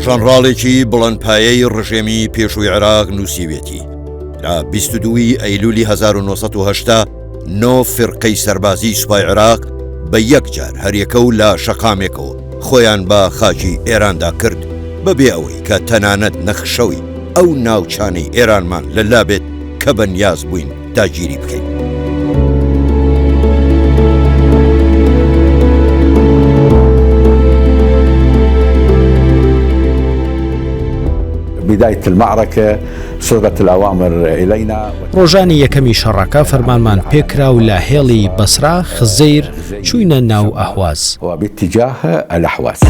ژەنڕاڵێکی بڵندپایەی ڕژێمی پێشووی عێراق نووسیوێتی، لە 22 ی ئەیلولی 1980 نۆ فیرقەی سەربازیی سوپای عێراق بە یەک جار هەریەکە و لە شەقامێکەوە خۆیان بە خاکی ئێراندا کرد بەبێ ئەوەی کە تەنانەت نەخشەوی ئەو ناوچانەی ئێرانمان لەلا بێت کە بەنیاز بووین داگیری بکەین. بداية المعركة صدرت الأوامر إلينا. ڕۆژانی یەکەمی شەڕەکە فەرمانمان پێکرا و لە هێڵی بەسرا، خزەیر، چووینە ناو ئەهواز. وباتجاه الأحواز.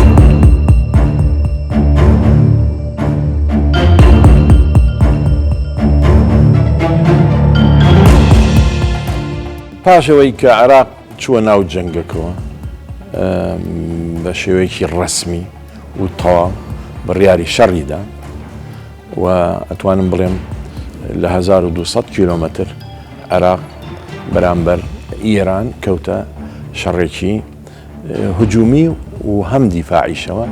پاش ئەوەی کە عێراق چووە ناو جەنگەکەوە بە شێوەیەکی ڕەسمی و تەواو بڕیاری شەڕی دا و ئەتوانم بڵێم لە 1200 کیلۆمەتر عێراق بەرامبەر ئێران کەوتە شەڕێکی هجومی و هەم دیفاعیشەوە.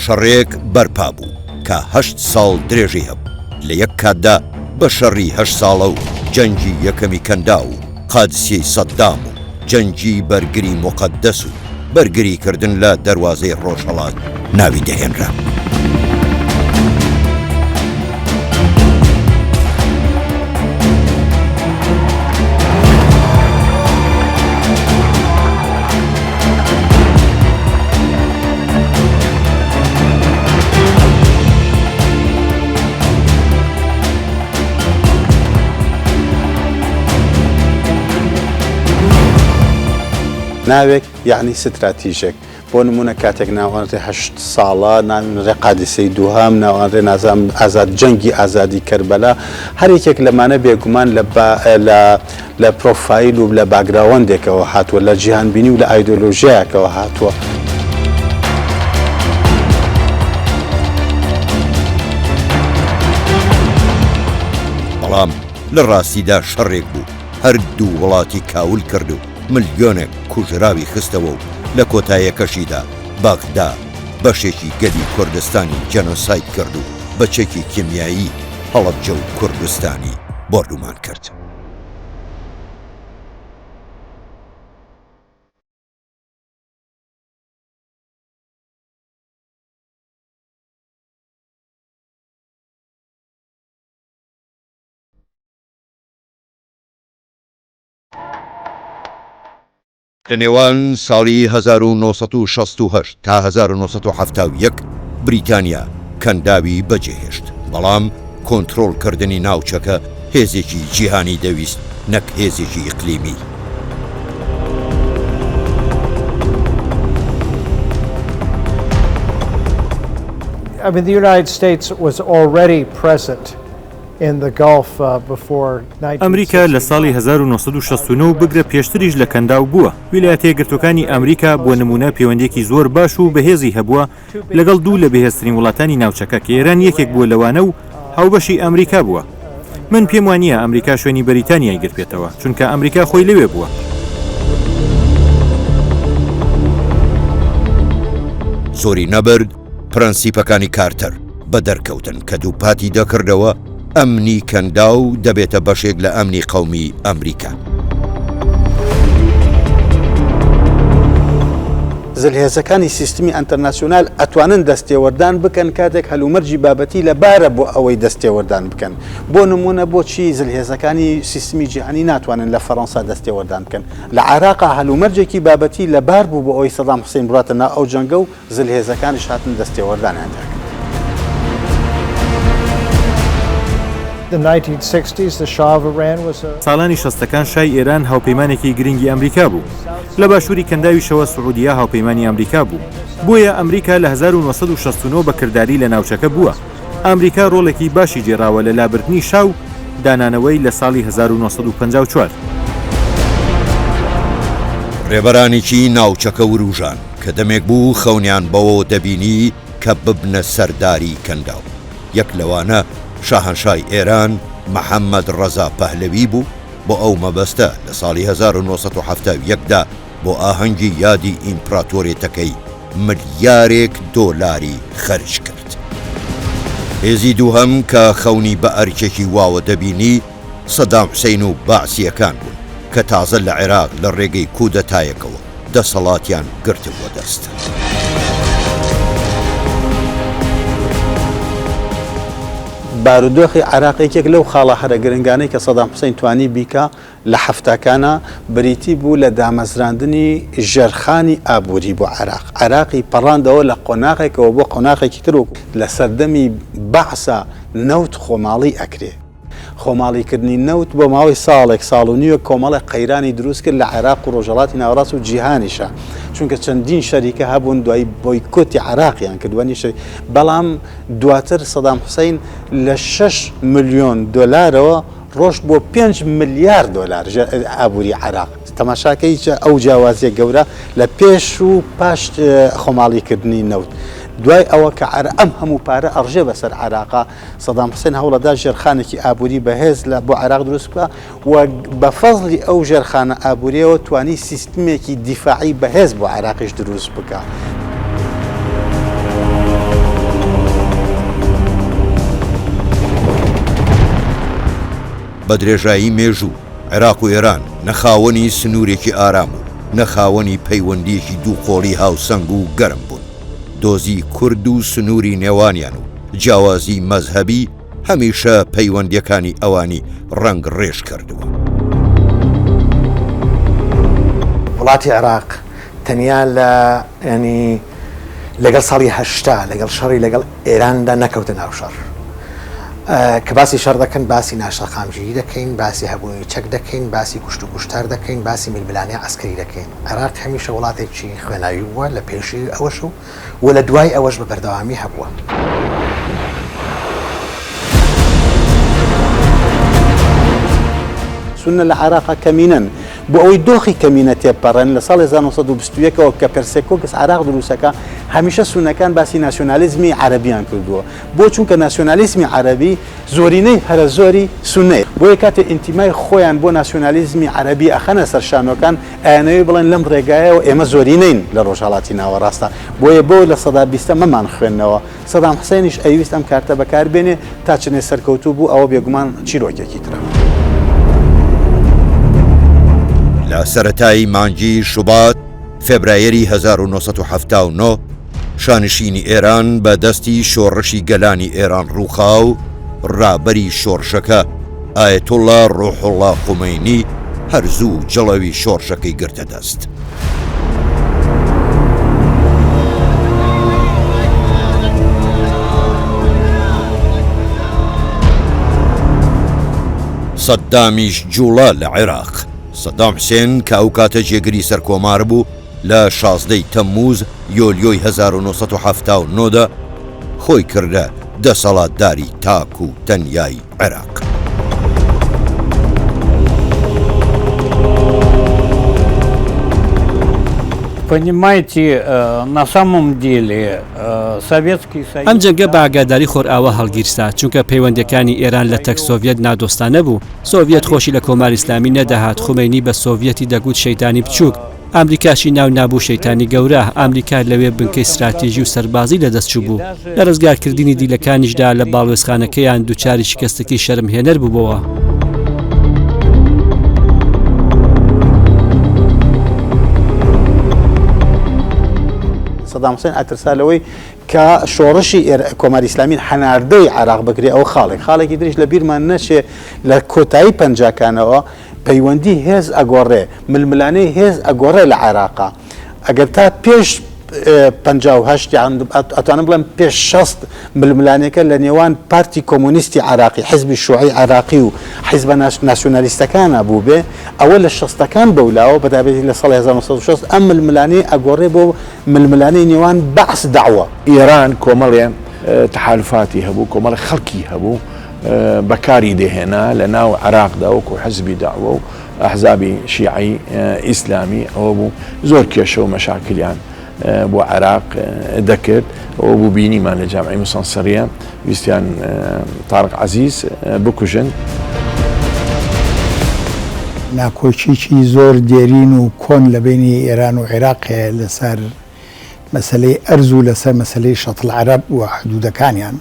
شەڕێک بەرپا بوو کە هەشت ساڵ درێژەی هەبوو، لە یەک کاتدا بە شەڕی هەشت ساڵە و جەنگی یەکەمی کەنداو و قادسیەی سەدام و جەنگی بەرگری موقەدەس و بەرگری کردن لە دەروازەی ڕۆژهەڵات ناوی دەهێنرا. ناوێک یەعنی ستراتیژێک، بۆ نموونە کاتێک ناوئەنرێ هەشت ساڵە، ناونرێ قادیسەی دووهەم، ناوئەنرێ نازانم ئازاد جەنگی ئازادی کەربەلا، هەر یەکێک لەمانە بێگومان لە لە لە پرۆفایل و لە باکگراوەندێکەوە هاتووە، لە جیهانبینی و لە ئایدۆلۆژیایەکەوە هاتووە. بەڵام لە ڕاستیدا شەڕێک بوو هەردوو وڵاتی کاول کرد و ملیۆنێک کوژراوی خستەوە و لە کۆتایەکەشیدا بەغدا بەشێکی گەلی کوردستانی جێنۆساید کرد و بە چەکی کیمیایی هەڵەبجە و کوردستانی بۆردومان کرد. لە نێوان ساڵی 1968 تا 1971 بریتانیا کەنداوی بەجێهێشت، بەڵام کۆنترۆڵکردنی ناوچەکە هێزێکی جیهانی دەویست نەک هێزێکی ئیقلیمی. I mean, the United States was already present in the Gulf before ئەمریکا لە ساڵی 1969 و بگرە پێشتریش لە کەنداو بووە. ویلایەتە یەکگرتووەکانی ئەمریکا بۆ نموونە پەیوەندییەکی زۆر باش و بەهێزی هەبووە لەگەڵ دوو لە بەهێزترین وڵاتانی ناوچەکە کە ئێران یەکێک بووە لەوانە و هاوبەشی ئەمریکا بووە. من پێم وانییە ئەمریکا شوێنی بەریتانیای گرتبێتەوە، چونکە ئەمریکا خۆی لەوێ بووە. زۆری نەبرد پرەنسیپەکانی کارتەر بەدەرکەوتن کە دووپاتی دەکردەوە ئەمنی کەنداو دەبێتە بەشێک لە ئەمنی قەومی ئەمریکا. زلهێزەکانی سیستمی ئەنتەرناسیۆنال ئەتوانن دەستێوەردان بکەن کاتێک هەلومەرجی بابەتی لەبارە بۆ ئەوەی دەستێوەردان بکەن. بۆ نموونە بۆچی زلهێزەکانی سیستمی جیهانی ناتوانن لە فەرەنسا دەستێوەردان بکەن؟ لە عێراقا هەلومەرجێکی بابەتی لەبار بوو بۆ ئەوەی سەدام حوسەین بڕاتە ناو ئەو جەنگە و زلهێزەکانیش هاتن دەستێوەردانیان تیا کرد. ساڵانی شەستەکان شای ئێران هاوپەیمانێکی گرنگی ئەمریکا بوو. لە باشووری کەنداویشەوە سعودیە هاوپەیمانی ئەمریکا بوو. بۆیە ئەمریکا لە 1969 بە کرداری لە ناوچەکە بووە. ئەمریکا ڕۆڵێکی باشی گێڕاوە لە لابردنی شا و دانانەوەی لە ساڵی 1954. ڕێبەرانێکی ناوچەکە وروژان کە دەمێک بوو خەونیان بەوەوە دەبینی کە ببنە سەرداری کەنداو. یەک لەوانە. شاهەنشای ئێران محەممەد ڕەزا پەهلەوی بوو، بۆ ئەو مەبەستە لە ساڵی 1971 دا بۆ ئاهەنگی یادی ئیمپراتۆرێتەکەی ملیارێک دۆلاری خەرج کرد. هێزی دووهەم کە خەونی بە ئەرکێکی واوە دەبینی، سەدام حوسەین و بەعسییەکان بوون کە تازە لە عێراق لە ڕێگەی کودەتایەکەوە دەسەڵاتیان گرتبووە دەست. بارودۆخی عێراق یەکێک لەو خاڵە هەرە گرنگانەی کە سەدام حوسەین توانی بیکا لە حەفتاکانا بریتی بوو لە دامەزراندنی ژێرخانی ئابووری بۆ عێراق، عێراقی پەڕاندەوە لە قۆناغێکەوە بۆ قۆناغێکی تر وەکو لە سەردەمی بەعسا نەوت خۆماڵی ئەکرێ. خۆماڵیکردنی نەوت بۆ ماوەی ساڵێک، ساڵ و نیوێک کۆمەڵێک قەیرانی دروست کرد لە عێراق و ڕۆژهەڵاتی ناوەڕاست و جیهانیشا، چونکە چەندین شەریکە هەبوون دوایی بۆیکۆتی عێراقیان کرد وەنی شەری بەڵام دواتر سەدام حوسەین لە شەش ملیۆن دۆلارەوە ڕۆشت بۆ پێنج ملیار دۆلار ئابووری عێراق تەماشاکەی ئەو جیاوازیە گەورە لە پێش و پاش خۆماڵیکردنی نەوت دوای ئەوە کە ئەم هەموو پارە ئەڕژێ بەسەر عێراقا سەدام حوسێن هەوڵەدا ژێرخانێکی ئابووری بەهێز لە بۆ عێراق دروست بکا و بە فەزڵی ئەو ژێرخانە ئابووریەوە توانی سیستمێکی دیفاعی بەهێز بۆ عێراقیش دروست بکا. بە درێژایی مێژوو، عێراق و ئێران نە خاوەنی سنوورێکی ئارام و نە خاوەنی پەیوەندییەکی دووقۆڵی هاوسەنگ و گەرم بوون. دۆزی کورد و سنووری نێوانیان و جیاوازی مەزهەبی هەمیشە پەیوەندییەکانی ئەوانی ڕەنگ ڕێژ کردووە. وڵاتی عێراق تەنیا لە یانی لەگەڵ ساڵی 80 لەگەڵ شەڕی لەگەڵ ئێراندا نەکەوتە ناو شەڕ. کە باسی شەڕ دەکەن باسی ناشەقامگیری دەکەین، باسی هەبوونی چەک دەکەین، باسی کوشت و کوشتار دەکەین، باسی ململانێ عەسکەری دەکەین. عێراق هەمیشە وڵاتێکی خوێناوی بووە لە پێشی ئەوەش و و لە دوای ئەوەش بە بەردەوامی هەبووە. سوننە لە عێراقا کەمینەن، بۆ ئەوەی دۆخی کەمینە تێبپەڕێن لە ساڵی 1921 ەوە کە پێرسێکۆکس عێراق دروستەکا هەمیشە سوننەکان باسی ناسیۆنالیزمی عەرەبیان کردووە بۆ چونکە ناسیۆنالیزمی عەرەبی زۆرینەی هەرە زۆری سوننەیە بۆیە کاتێ ئینتیمای خۆیان بۆ ناسیۆنالیزمی عەرەبی ئەخەنە سەر شانۆکان ئەیانەوێ بڵێن لەم ڕێگایەوە ئێمە زۆرینەین لە ڕۆژهەڵاتی ناوەڕاستە بۆیە بۆ لە سەدا بیستە مەمان خوێندنەوە سەدام حسێنیش ئەیویست ئەم کارتە بەکار بێنێ تا چنێ سەرکەوتوو بوو ئەوە بێگومان چیرۆکێکی ترە. لە سەرەتای مانگی شوبات، فێبرایەری 1979، شانشینی ئێران بە دەستی شۆڕشی گەلانی ئێران ڕووخا و ڕابەری شۆڕشەکە ئایەتوڵڵا ڕوحوڵڵا خومەینی هەر زوو جڵەوی شۆڕشەکەی گرتە دەست. سەددامیش جووڵا لە عێراق. سەدام حسێن کە ئەو کاتە جێگری سەرکۆمار بوو، لە 16 ی تەمموز یۆلیۆی 1979 دا خۆی کردە دەسەڵاتداری تاک و تەنیای عێراق. Понимаете, на самом деле Советский Союз ئەم جەنگە بە ئاگاداری خۆرئاوا هەڵگیرسا، چونکە پەیوەندیەکانی ئێران لە تەک سۆڤیەت نادۆستانە بوو، سۆڤیەت خۆشی لە کۆماری ئیسلامی نەدەهات، خومەینی بە سۆڤیەتی دەگوت شەیتانی بچووک، ئامریکاشی ناو نابوو شەیتانی گەورە، ئامریکا لەوێ بنکەی ستراتیژی و سەربازی لە دەست چووبوو، لە ڕزگارکردنی دیلەکانیشدا لە باڵوێزخانەکەیان دووچاری شکەستێکی شەرمهێنەر بووبۆوە. سەدام حوسێن ئەترسا لەوەی کە شۆڕشی کۆماری ئیسلامی هەناردەی عێراق بکرێ ئەوە خاڵێک خاڵێکی تریش لە بیرمان نەچێ لە کۆتایی پەنجاکانەوە پەیوەندی هێز ئەگۆڕێ، ململانێی هێز ئەگۆڕێ لە عێراقا. ئەگەر تا پێش 58 یان ئەتوانم بڵێم پێش 60 ململانێکە لە نێوان پارتی کۆمۆنیستی عێراقی، حزبی شوعی عێراقی و حیزبە ناسیۆنالیستەکانا بووبێ، ئەوە لە شەستەکان بەولاوە بەتایبەتی لە ساڵی 1960 ئەم ململانێ ئەگۆڕێ بۆ ململانێی نێوان بەعس دەعوە. ئێران کۆمەڵێ تەحالوفاتی هەبوو، کۆمەڵێ خەڵکی هەبوو، بەکاری دەهێنا لە ناو عێراقدا وەکو حزبی دەعوە و ئەحزابی شیعەی ئیسلامی ئەوە بوو زۆر کێشە و مەشاکلیان بۆ عێراق دەکرد. ئەوە بوو بینیمان لە جامعەی موسەنسەریە ویستیان تارق عەزیز بکوژن. ناکۆکیی زۆر دێرین و کۆن لە بەینی ئێران و عێراق هەیە لەسەر مەسەلەی ئەرز و لەسەر مەسەلەی شەتڵ عەرەب و حدوودەکانیان.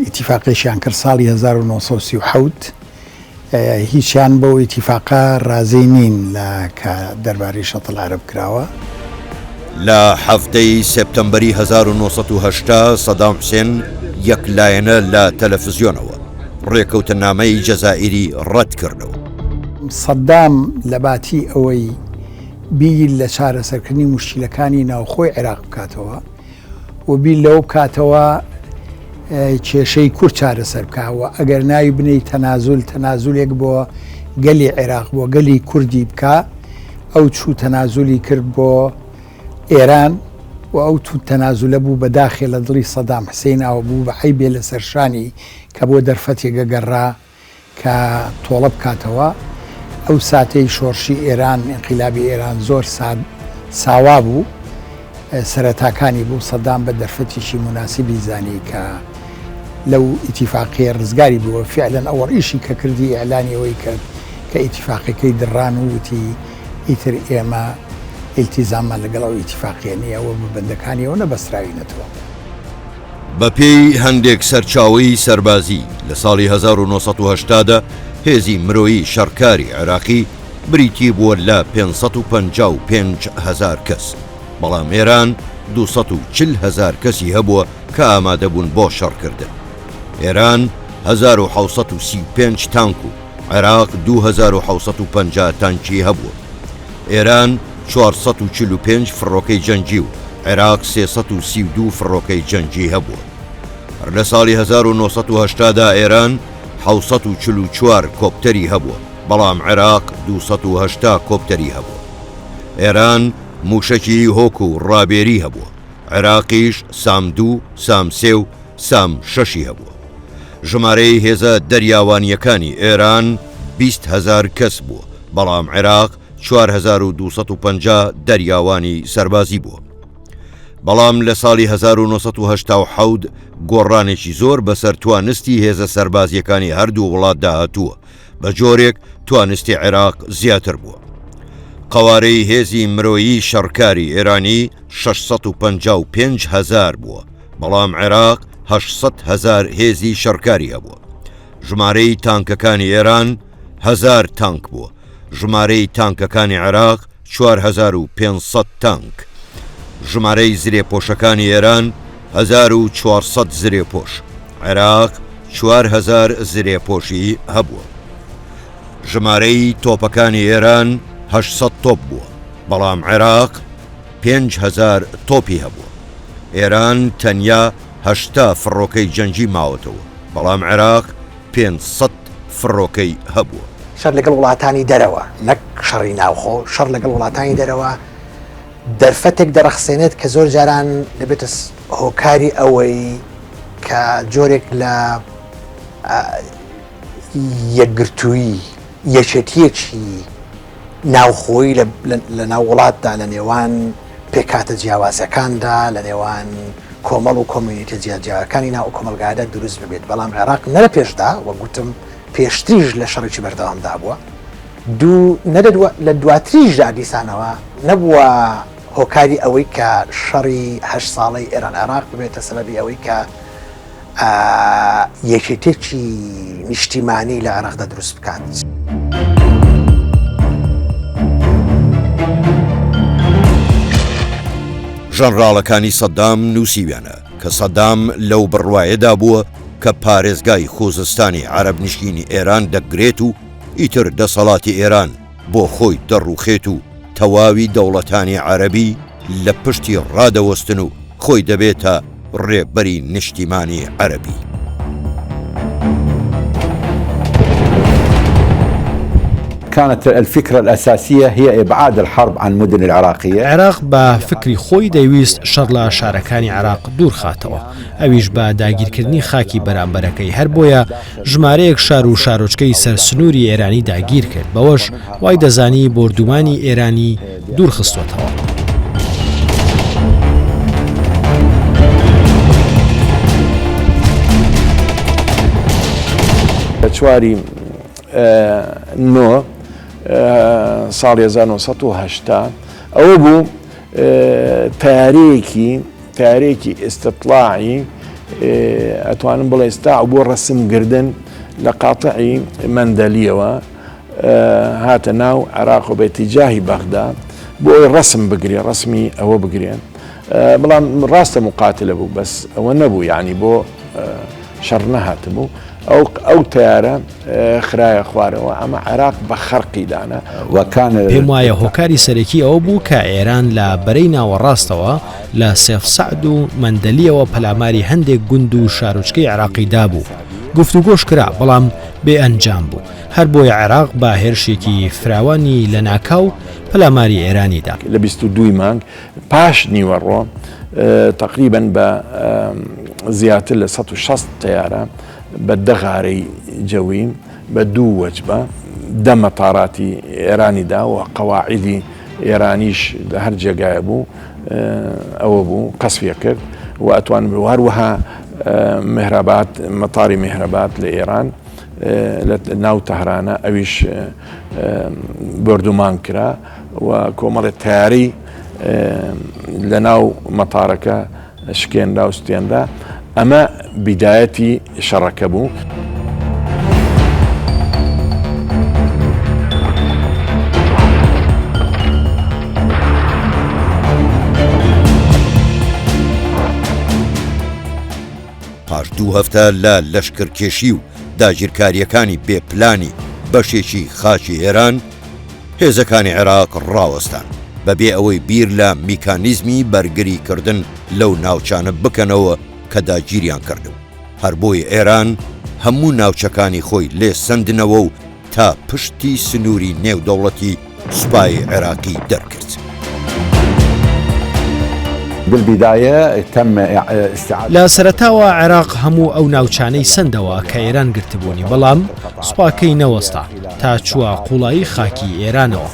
ئیتیفاقێکیان کرد ساڵی 1937 هیچیان بەو ئیتیفاقە ڕازی نین لە کە دەربارەی شەتڵ عەرەب کراوە. لە حەڤدە ی سێپتەمبەری 1980 سەدام حوسێن یەک لایەنە لە تەلەفزیۆنەوە ڕێکەوتنامەی جەزائیری ڕەت کردەوە. سەدام لەباتی ئەوەی بیر لە چارەسەرکردنی موشکیلەکانی ناوخۆی عێراق بکاتەوە، و بیر لەوە بکاتەوە کێشەی کورد چارەسەر بکا و ئەگەر ناوی بنێی تەنازول، تەنازولێک بۆ گەلی عێراق بۆ گەلی کوردی بکا، ئەو چوو تەنازولی کرد بۆ ئێران و ئەو تەنازولە بوو بە داخێ لە دڵی سەدام حسەیناوە بوو بە عەیبێ لەسەر شانی کە بۆ دەرفەتێک گەگەڕا کە تۆڵە بکاتەوە، ئەو ساتەی شۆڕشی ئێران، ئینقیلابی ئێران زۆر ساوا بوو، سەرەتاکانی بوو، سەدام بە دەرفەتێکی موناسیبی زانی کە لەو ئیتیفاقیە ڕزگاری بووە، فیعلەن ئەوەڕ ئیشی کە کردی ئیعلانی ئەوەی کرد کە ئیتیفاقەکەی دڕان و وتی ئیتر ئێمە ئیلتیزاممان لەگەڵ ئەو ئیتیفاقیە نییە و بە بەندەکانیەوە نەبەستراوینەتەوە. بەپێی هەندێک سەرچاوەی سەربازی، لە ساڵی 1980 دا هێزی مرۆیی شەڕکاری عێراقی بریتی بووە لە 555 هەزار کەس، بەڵام ئێران 240 هەزار کەسی هەبووە کە ئامادەبوون بۆ شەڕکردن. ئێران 1735 تانک و عێراق 2750 تانکی هەبووە. ئێران 445 فڕۆکەی جەنگی و عێراق 332 فڕۆکەی جەنگی هەبووە. هەر لە ساڵی 1980 دا ئێران 744 کۆپتەری هەبووە، بەڵام عێراق 280 کۆپتەری هەبووە. ئێران مووشەکی هۆک و ڕابێری هەبووە، عێراقیش سام دوو، سام سێ و سام شەشی هەبووە. ژمارەی هێزە دەریاوانییەکانی ئێران 20 هەزار کەس بووە، بەڵام عێراق 4250 دەریاوانی سەربازی بووە. بەڵام لە ساڵی 1987 گۆڕانێکی زۆر بەسەر توانستی هێزە سەربازییەکانی هەردوو وڵاتدا هاتووە، بە جۆرێک توانستی عێراق زیاتر بووە. قەوارەی هێزی مرۆیی شەڕکاری ئێرانی 655 هەزار بووە، بەڵام عێراق 800 هەزار هێزی شەڕکاری هەبووە. ژمارەی تانکەکانی ئێران هەزار تانک بووە، ژمارەی تانکەکانی عێراق 4500 تانک. ژمارەی زرێپۆشەکانی ئێران 1400 زرێپۆش، عێراق 4000 زرێپۆشی هەبووە. ژمارەی تۆپەکانی ئێران 800 تۆپ بووە، بەڵام عێراق 5000 تۆپی هەبووە. ئێران تەنیا 80 فڕۆکەی جەنگی ماوەتەوە، بەڵام عێراق 500 فڕۆکەی هەبووە. شەڕ لەگەڵ وڵاتانی دەرەوە، نەک شەڕی ناوخۆ، شەڕ لەگەڵ وڵاتانی دەرەوە دەرفەتێک دەڕەخسێنێت کە زۆر جاران دەبێتە هۆکاری ئەوەی کە جۆرێک لە یەکگرتوویی، یەکێتییەکی ناوخۆیی لە ناو وڵاتدا لە نێوان پێکهاتە جیاوازەکاندا، لە نێوان کۆمەڵ و کۆمیونیتە جیاجیاکانی ناو ئەو کۆمەڵگایەدا دروست ببێت. بەڵام عێراق نە لە پێشدا، وەک گوتم پێشتریش لە شەڕێکی بەردەوامدا بووە، دوو نە لە دواتریشدا دیسانەوە نەبووە هۆکاری ئەوەی کە شەڕی هەشت ساڵەی ئێران عێراق ببێتە سەبەبی ئەوەی کە یەکێتێکی نیشتیمانی لە عێراقدا دروست بکات. ژەنڕاڵەکانی سەدام نووسیویانە کە سەدام لەو بڕوایەدا بووە کە پارێزگای خوزستانی عەرەبنشینی ئێران دەگرێت و ئیتر دەسەڵاتی ئێران بۆ خۆی دەڕووخێت و تەواوی دەوڵەتانی عەرەبی لە پشتی ڕادەوەستن و خۆی دەبێتە ڕێبەری نیشتیمانی عەرەبی. كانت الفكرة الأساسية هي إبعاد الحرب عن مدن العراقية. عێراق بە فکری خۆی دەیویست شەڕ لە شارەکانی عێراق دوورخاتەوە، ئەویش بە داگیرکردنی خاکی بەرامبەرەکەی، هەر بۆیە ژمارەیەک شار و شارۆچکەی سەر سنووری ئێرانی داگیرکرد، بەوەش وای دەزانی بۆردومانی ئێرانی دوورخستووەتەوە. چواری نۆ ساڵی 1970 ئەوە بوو تەیارەیەکی تەیارەیەکی ئیستطلاعی ئەتوانم بڵێ ئیستاع بۆ ڕەسمگردن لە قاتعی مەندەلیەوە هاتە ناو عێراق و بەتیجاهی بەغدا بۆ ئەوەی ڕەسم بگرێ ڕەسمی ئەوە بگرێ بەڵام ڕاستە مقاتلە بوو بەس ئەوە نەبوو یعنی بۆ شەڕ نەهاتبوو ئەو ئەو تەیارە خرایە خوارەوە ئەمە عێراق بە خەرقی دانا. وکان. پێم وایە هۆکاری سەرەکی ئەوە بوو کە ئێران لە بەرەی ناوەڕاستەوە لە سێف سەعد و مەندەلیەوە پەلاماری هەندێک گوند و شارۆچکەی عێراقی دابوو. گفتوگۆش کرا بەڵام بێ ئەنجام بوو. هەر بۆیە عێراق بە هێرشێکی فراوانی لەناکاو پەلاماری ئێرانی دا. لە 22 ی مانگ پاش نیوەڕۆ تەقریبەن بە زیاتر لە 160 تەیارە بە دە غارەی جەوی بە دوو وەجبە دە مەتاراتی ئێرانی دا و قەواعیدی ئێرانیش لە هەر جێگایە بوو ئەوە بوو قەسفیە کرد و ئەتوان و هەروەها مهرابات مەتاری مهرابات لە ئێران لە ناو تەهرانە ئەویش بۆردومان کرا و کۆمەڵێ تەیارەی لە ناو مەتارەکە شکێنرا و سوتێنرا، ئەمە بیدایەتی شەڕەکە بوو. پاش دوو هەفتە لە لەشکرکێشی و داگیرکارییەکانی بێ پلانی بەشێکی خاکی ئێران، هێزەکانی عێراق ڕاوەستان، بەبێ ئەوەی بیر لە میکانیزمی بەرگری کردن لەو ناوچانە بکەنەوە کە داگیریان کردبوو، هەر بۆیە ئێران هەموو ناوچەکانی خۆی لێ سەندنەوە و تا پشتی سنووری نێودەوڵەتی سوپای عێراقی دەرکرد. لە سەرەتاوە عێراق هەموو ئەو ناوچانەی سەندەوە کە ئێران گرتبوونی، بەڵام سوپاکەی نەوەستا تا چووە قوڵایی خاکی ئێرانەوە.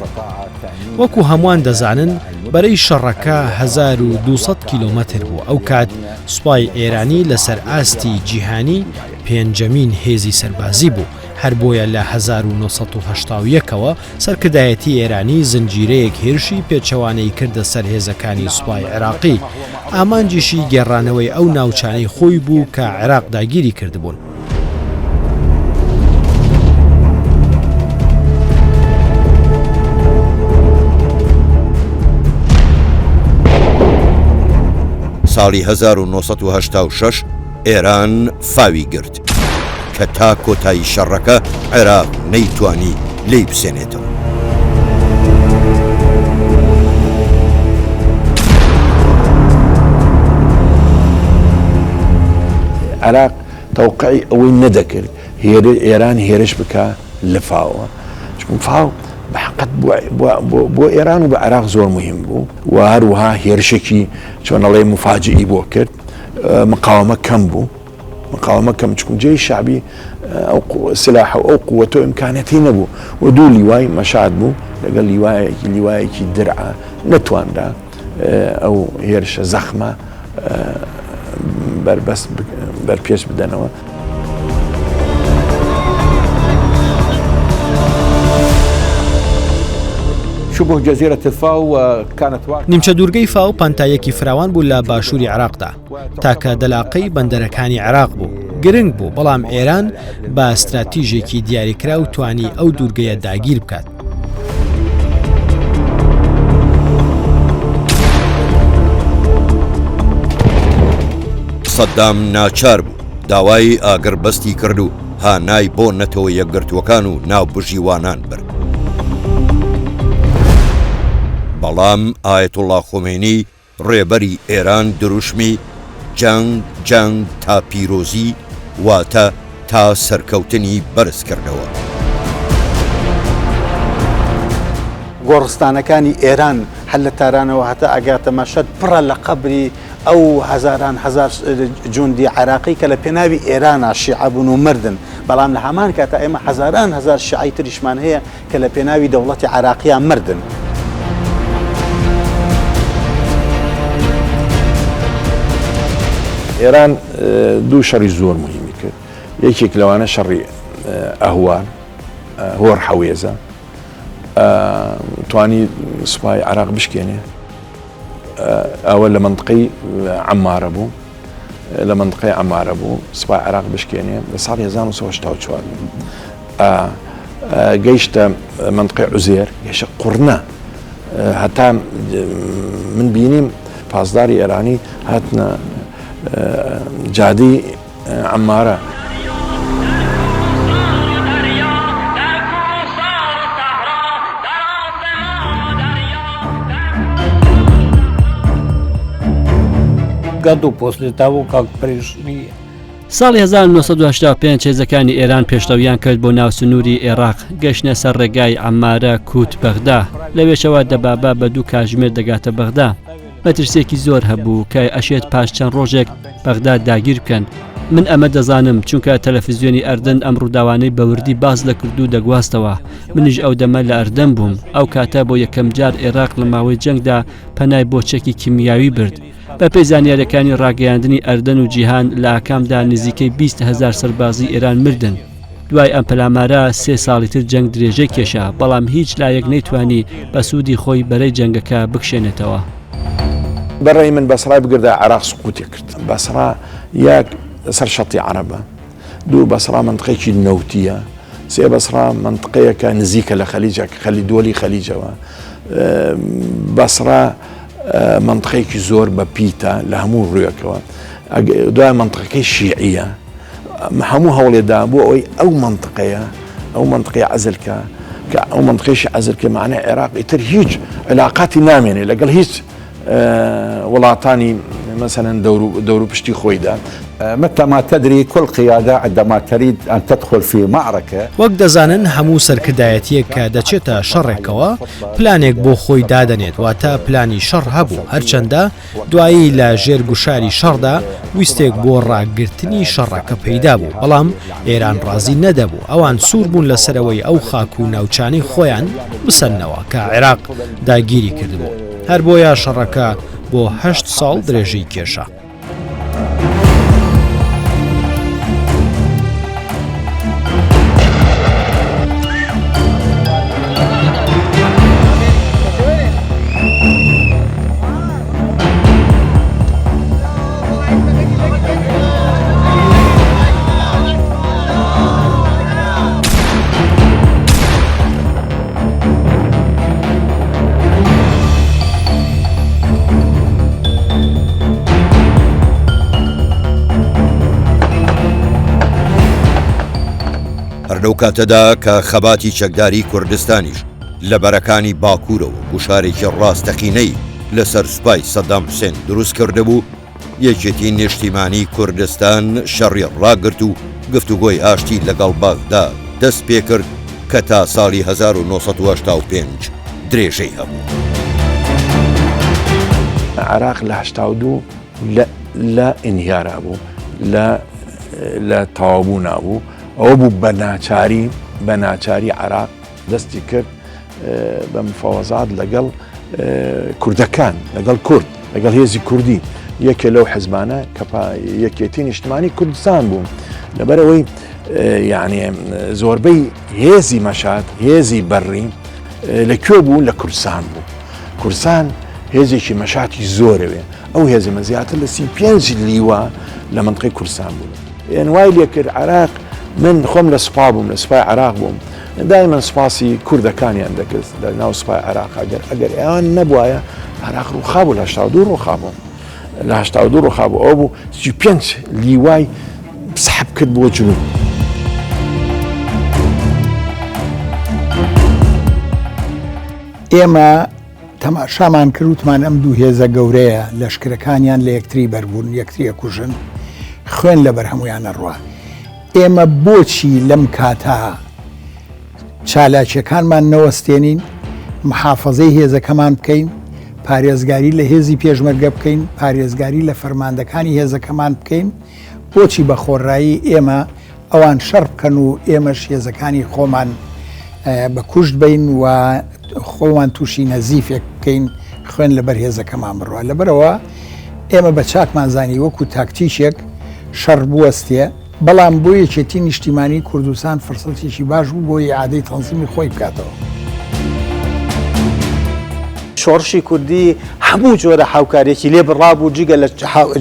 وەکو هەمووان دەزانن بەرەی شەڕەکە 1200 کیلۆمەتر بوو، ئەوکات سوپای ئێرانی لەسەر ئاستی جیهانی پێنجەمین هێزی سەربازی بوو، هەر بۆیە لە 1981 ەوە سەرکردایەتی ئێرانی زنجیرەیەک هێرشی پێچەوانەی کردە سەر هێزەکانی سوپای عێراقی، ئامانجیشی گێڕانەوەی ئەو ناوچانەی خۆی بوو کە عێراق داگیری کردبوون. ساڵی 1986 ئێران فاوی گرت. کە تا کۆتایی شەڕەکە عێراق نەیتوانی لێی بسێنێتەوە. عێراق تەوقعی ئەوەی نەدەکرد ئێران هێرش بکا لە فاوە، چونکە فاو بە حەقت بۆ ئێران و بە عێراق زۆر مهم بوو و هەروەها هێرشێکی چۆنەڵێ مفاجئی بۆ کرد، مقاومە کەم بوو. مقاومە کەم چکم جێی شەعبی ئەو سلاح و ئەو قوەتە و ئیمکانەتی نەبوو و دوو لیوای مەشاد بوو لەگەڵ لیوایەکی لیوایەکی درعا نەتوانرا ئەو هێرشە زەخمە بەربەست بەرپێش بدەنەوە. شبه جزيرة الفاو كانت واقعة نیمچە دوورگەی فاو پانتاییەکی فراوان بوو لە باشووری عێراقدا. تاکە دەلاقەی بەندەرەکانی عێراق بوو، گرنگ بوو، بەڵام ئێران بە ستراتیژێکی دیاریکراو توانی ئەو دوورگەیە داگیر بکات. سەدام ناچار بوو داوای ئاگربەستی کرد و هانای بۆ نەتەوە یەکگرتووەکان و ناوبژیوانان برد. بەڵام ئایەتوڵا خومەینی ڕێبەری ئێران دروشمی، جەنگ، جەنگ تا پیرۆزی، واتە تا سەرکەوتنی بەرز کردەوە. گۆڕستانەکانی ئێران هەر لە تارانەوە هەتا ئەگاتە مەشهەد پڕە لە قەبری ئەو هەزاران هەزار جوندی عێراقی کە لە پێناوی ئێرانا شیعە بوون و مردن، بەڵام لە هەمان کاتا ئێمە هەزاران هەزار شیعەی تریشمان هەیە کە لە پێناوی دەوڵەتی عێراقیا مردن. ئێران دوو شەڕی زۆر مهمی کرد، یەکێک لەوانە شەڕی ئەهوار هۆر حەوێزە توانی سوپای عراق بشکێنێ ئەوە لە منطقەی عمارە بوو لە منطقەی عمارە بوو سوپای عراق بشکێنێ لە ساڵی 1984 بوو گەیشتە منطقەی عوزێر گەیشتە قورنە هەتا من بینیم پاسداری ئێرانی هاتنە جادەی عەمارە. году после того, как пришли ساڵی 1985 هێزەکانی ئێران پێشڕەویان کرد بۆ ناو سنووری ئێراق، گەشتنە سەر ڕێگای عەمارە کووت بەغدا، لەوێشەوە دەبابە بە دوو کاژمێر دەگاتە بەغدا. مەترسیەکی زۆر هەبوو کە ئەشێت پاش چەند ڕۆژێک بەغدا داگیر بکەن. من ئەمە دەزانم چونکە تەلەفزیۆنی ئەردەن ئەم ڕووداوانەی بە وردی باس دەکرد و دەگواستەوە. منیش ئەو دەمە لە ئەردەن بووم. ئەو کاتە بۆ یەکەمجار ئێراق لە ماوەی جەنگدا پەنای بۆ چەکی کیمیاوی برد. بەپێی زانیاریەکانی ڕاگەیاندنی ئەردەن و جیهان لە ئاکامدا نزیکەی 20 هەزار سەربازی ئێران مردن. دوای ئەم پەلامارە سێ ساڵی تر جەنگ درێژەی کێشا، بەڵام هیچ لایەک نەیتوانی بە سوودی خۆی بەرەی جەنگەکە بکشێنێتەوە. بە ڕای من بەسڕای بگردایە عێراق سقوتی کرد. بەسڕا یەک سەر شەتی عەرەبە، دوو بەسڕا مەنتقەیەکی نەوتییە، سێ بەسڕا مەنتقەیەکە نزیکە لە خەلیجە خەلی دۆلی خەلیجەوە. بەسڕا مەنتقەیەکی زۆر بە پیتە لە هەموو ڕوویەکەوە. دوای مەنتقەکەی شیعیە. هەموو هەوڵێ دا بۆ ئەوەی ئەو مەنتقەیە ئەو مەنتقەیە عەزل کە کە ئەو مەنتقەیشی عەزل کە معنای عێراق ئیتر هیچ علاقاتی نامێنێ لەگەڵ هیچ وڵاتانی مەسەلەن دەور و پشتی خۆیدا. متى ما تدري كل قيادة عندما تريد أن تدخل في معركة. وەک دەزانن هەموو سەرکردایەتییەک کە دەچێتە شەڕێکەوە پلانێک بۆ خۆی دادەنێت، واتە پلانی شەڕ هەبوو، هەرچەندە دوایی لە ژێر گوشاری شەڕدا ویستێک بۆ ڕاگرتنی شەڕەکە پەیدا بوو، بەڵام ئێران ڕازی نەدەبوو، ئەوان سوور بوون لەسەر ئەوەی ئەو خاک و ناوچانەی خۆیان بسەننەوە کە عێراق داگیری کردبوو، هەر بۆیە شەڕەکە بۆ هەشت ساڵ درێژەی کێشا. هەر لەو کاتەدا کە خەباتی چەکداری کوردستانیش لە بەرەکانی باکوورەوە گوشارێکی ڕاستەقینەی لەسەر سوپای سەدام حوسێن دروست کردبوو، یەکێتی نیشتیمانی کوردستان شەڕی ڕاگرت و گفتوگۆی ئاشتی لەگەڵ بەغدا دەست پێکرد کە تا ساڵی 1985 درێژەی هەبوو. عێراق لە 82 لە ئینهیارا بوو، لە لە تەواوبوونا بوو، ئەوە بوو بە ناچاری بە ناچاری عێراق دەستی کرد بە مفاوەزات لەگەڵ کوردەکان لەگەڵ کورد لەگەڵ هێزی کوردی یەکێ لەو حزبانە کە یەکێتی نیشتمانی کوردستان بوو لەبەرەوەی یعنی زۆربەی هێزی مەشات هێزی بەرڕی لە کوێ بوو لە کوردستان بوو کوردستان هێزێکی مەشاتی زۆرەوێ ئەو هێزمە زیاتر لە 35 لیوە لە منطقی کوردستان بوو یان وای لێکرد عراق من خۆم لە سوپا بووم لە سوپای عراق بووم دایمەن سوپاسی کوردەکانیان دەکرد لە ناو سوپای عێراق ئەگەر ئەگەر ئەوان نەبوایە عێراق ڕووخابوو لە 82 ڕووخابوو لە 82 ڕووخابوو ئەو بوو 35 لیوای سحب کرد بۆ جنوب. ئێمە تەماشامان کرد وتمان ئەم دوو هێزە گەورەیە لەشکرەکانیان لە یەکتری بەربوون یەکتری ئەکوژن خوێن لەبەر هەمویان ئەڕوا ئێمە بۆچی لەم کاتە چالاکیەکانمان نەوەستێنین محافەزەی هێزەکەمان بکەین پارێزگاری لە هێزی پێشمەرگە بکەین پارێزگاری لە فەرماندەکانی هێزەکەمان بکەین بۆچی بە خۆڕایی ئێمە ئەوان شەڕ بکەن و ئێمەش هێزەکانی خۆمان بە کوشت بین و خۆمان تووشی نەزیفێک بکەین خوێن لەبەر هێزەکەمان بڕوا لەبەرەوە ئێمە بە چاکمان زانی وەکو تاکتیکێک شەڕ بوەستێ. بەڵام بۆ یەکێتی نیشتیمانی کوردستان فرسەتێکی باش بوو بۆ ئیعادەی تەنزیمی خۆی بکاتەوە. شۆڕشی کوردی هەموو جۆرە هاوکاریەکی لێ بڕابوو جگە لە